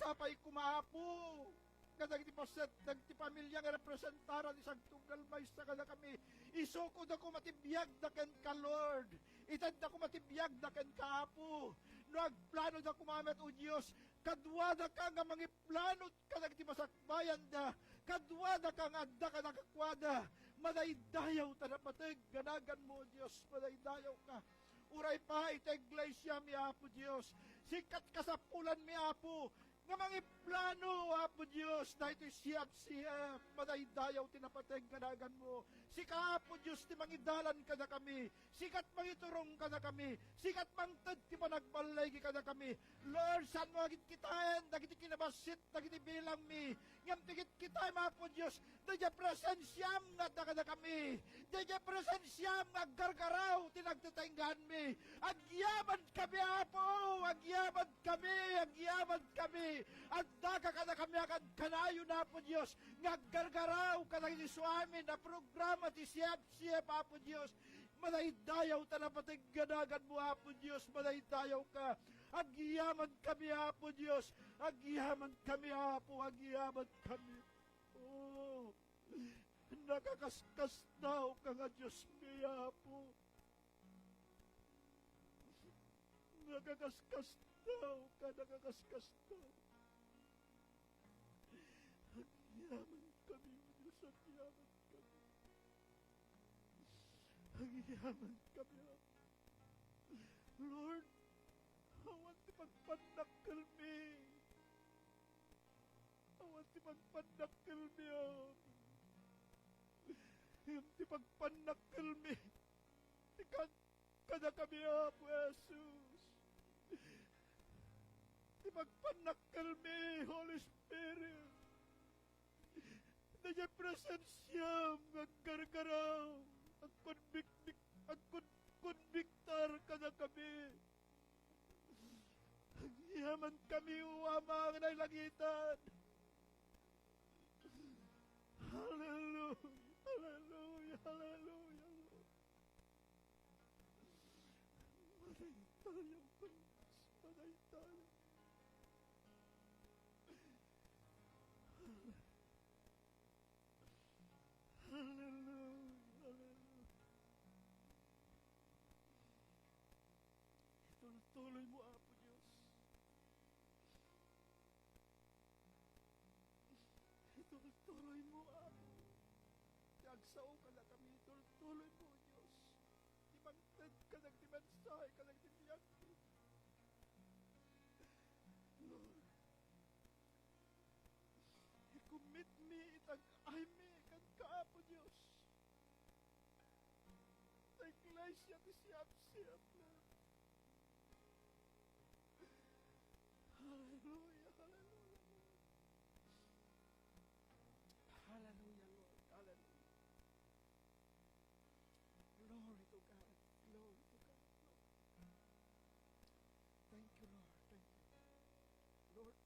Sapay koma, Apo, nga dagiti paset, dagiti pamilia nga representara ti sagtunggal maysa kadakami, isukoda koma ti biagda kenka, Lord. Itedda koma ti biagda kenka, Apo. No agplanoda koma met, O Dios, kaduadaka nga mangiplano kadagiti masakbayanda, kaduadaka nga adda kadakuada, madaydayaw ta napateg nga naganmo, O Dios, madaydayawka. Uray pay iti iglesiami, Apo Dios, sika ti kasapulanmi, Apo, nga mangiplano, Apo Dios, daytoy C F C M. Madaydayaw ti napateg nga naganmo. Sika, Apo Dios, ti mangidalan kadakami. Sika ti mangiturong kadakami. Sika ti mangted ti panagballigi kadakami. Lord, saanmo nga kitkitaen dagiti kinabassit dagiti bilangmi. Ngem ti kitkitaem, Apo Dios, daydiay presensiam nga adda kadakami. Daydiay presensiam nga aggargaraw ti nagtetengganmi. Agyamankami, Apo, agyamankami, agyamankami. Addaka kadakami a kankanayon, Apo Dios, nga aggargaraw kadagiti suamin a programa ti C F C M, Apo Dios. Madaydayaw ta napateg nga naganmo, Apo Dios, madaydayaw ka. Agyamankami, Apo Dios. Agyamankami, Apo, agyamankami. Oh, nakakaskasdaaw ka nga Diosmi, Apo. Nakakaskasdaaw ka, nakakaskasdaaw. Agyamankami, O Dios, agyamankami. Agyamankami, Apo. Lord, awan ti pagpannakkelmi. Awan ti pagpannakkelmi, Apo. Ngem ti pagpannakkelmi, ti kad-, kadakami, Apo Jesus. Ti pagpannakkelmi, Holy Spirit. Daydiay presensiam nga aggargaraw, agkonbikbik-, agkonbiktar kadakami. Agyamankami, O Ama nga nailangitan. Hallelujah, hallelujah, hallelujah, Lord. Madaydayaw ka, Dios, madaydayaw. Hallelujah, hallelujah. Itultuloy mo, Apo Dios. Itultuloy mo, Apo. Ti agsao kadakami, itultuloy mo, Dios. Ti mangted kadagiti mensahe kadagiti biag. Lord, i-commit mi, itag-aymi kenka, Apo Dios. Ta iglesia ti siapsiapna. Hallelujah, hallelujah, Lord. Hallelujah, Lord. Hallelujah. Glory to God. Glory to God, Lord. Thank you, Lord. Thank you. Lord,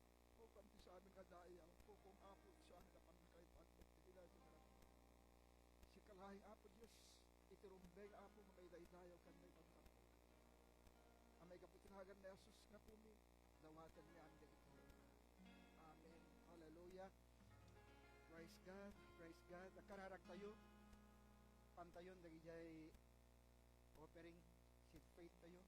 upan ti suamin nga dayaw, pupong Apo, ti suamin a pannakaipag, ti kinasarap. Sika laeng, Apo Dios, iti rumbeng, Apo, nga maidaydayaw ken maipagpagpag. A maigapu iti nagan ni Jesus nga pumi, dawatenmi amin dagiti. Amen. Hallelujah. Praise God. Praise God. Agkararagtayo. Pantayon dagijay offering, seed faith tayo.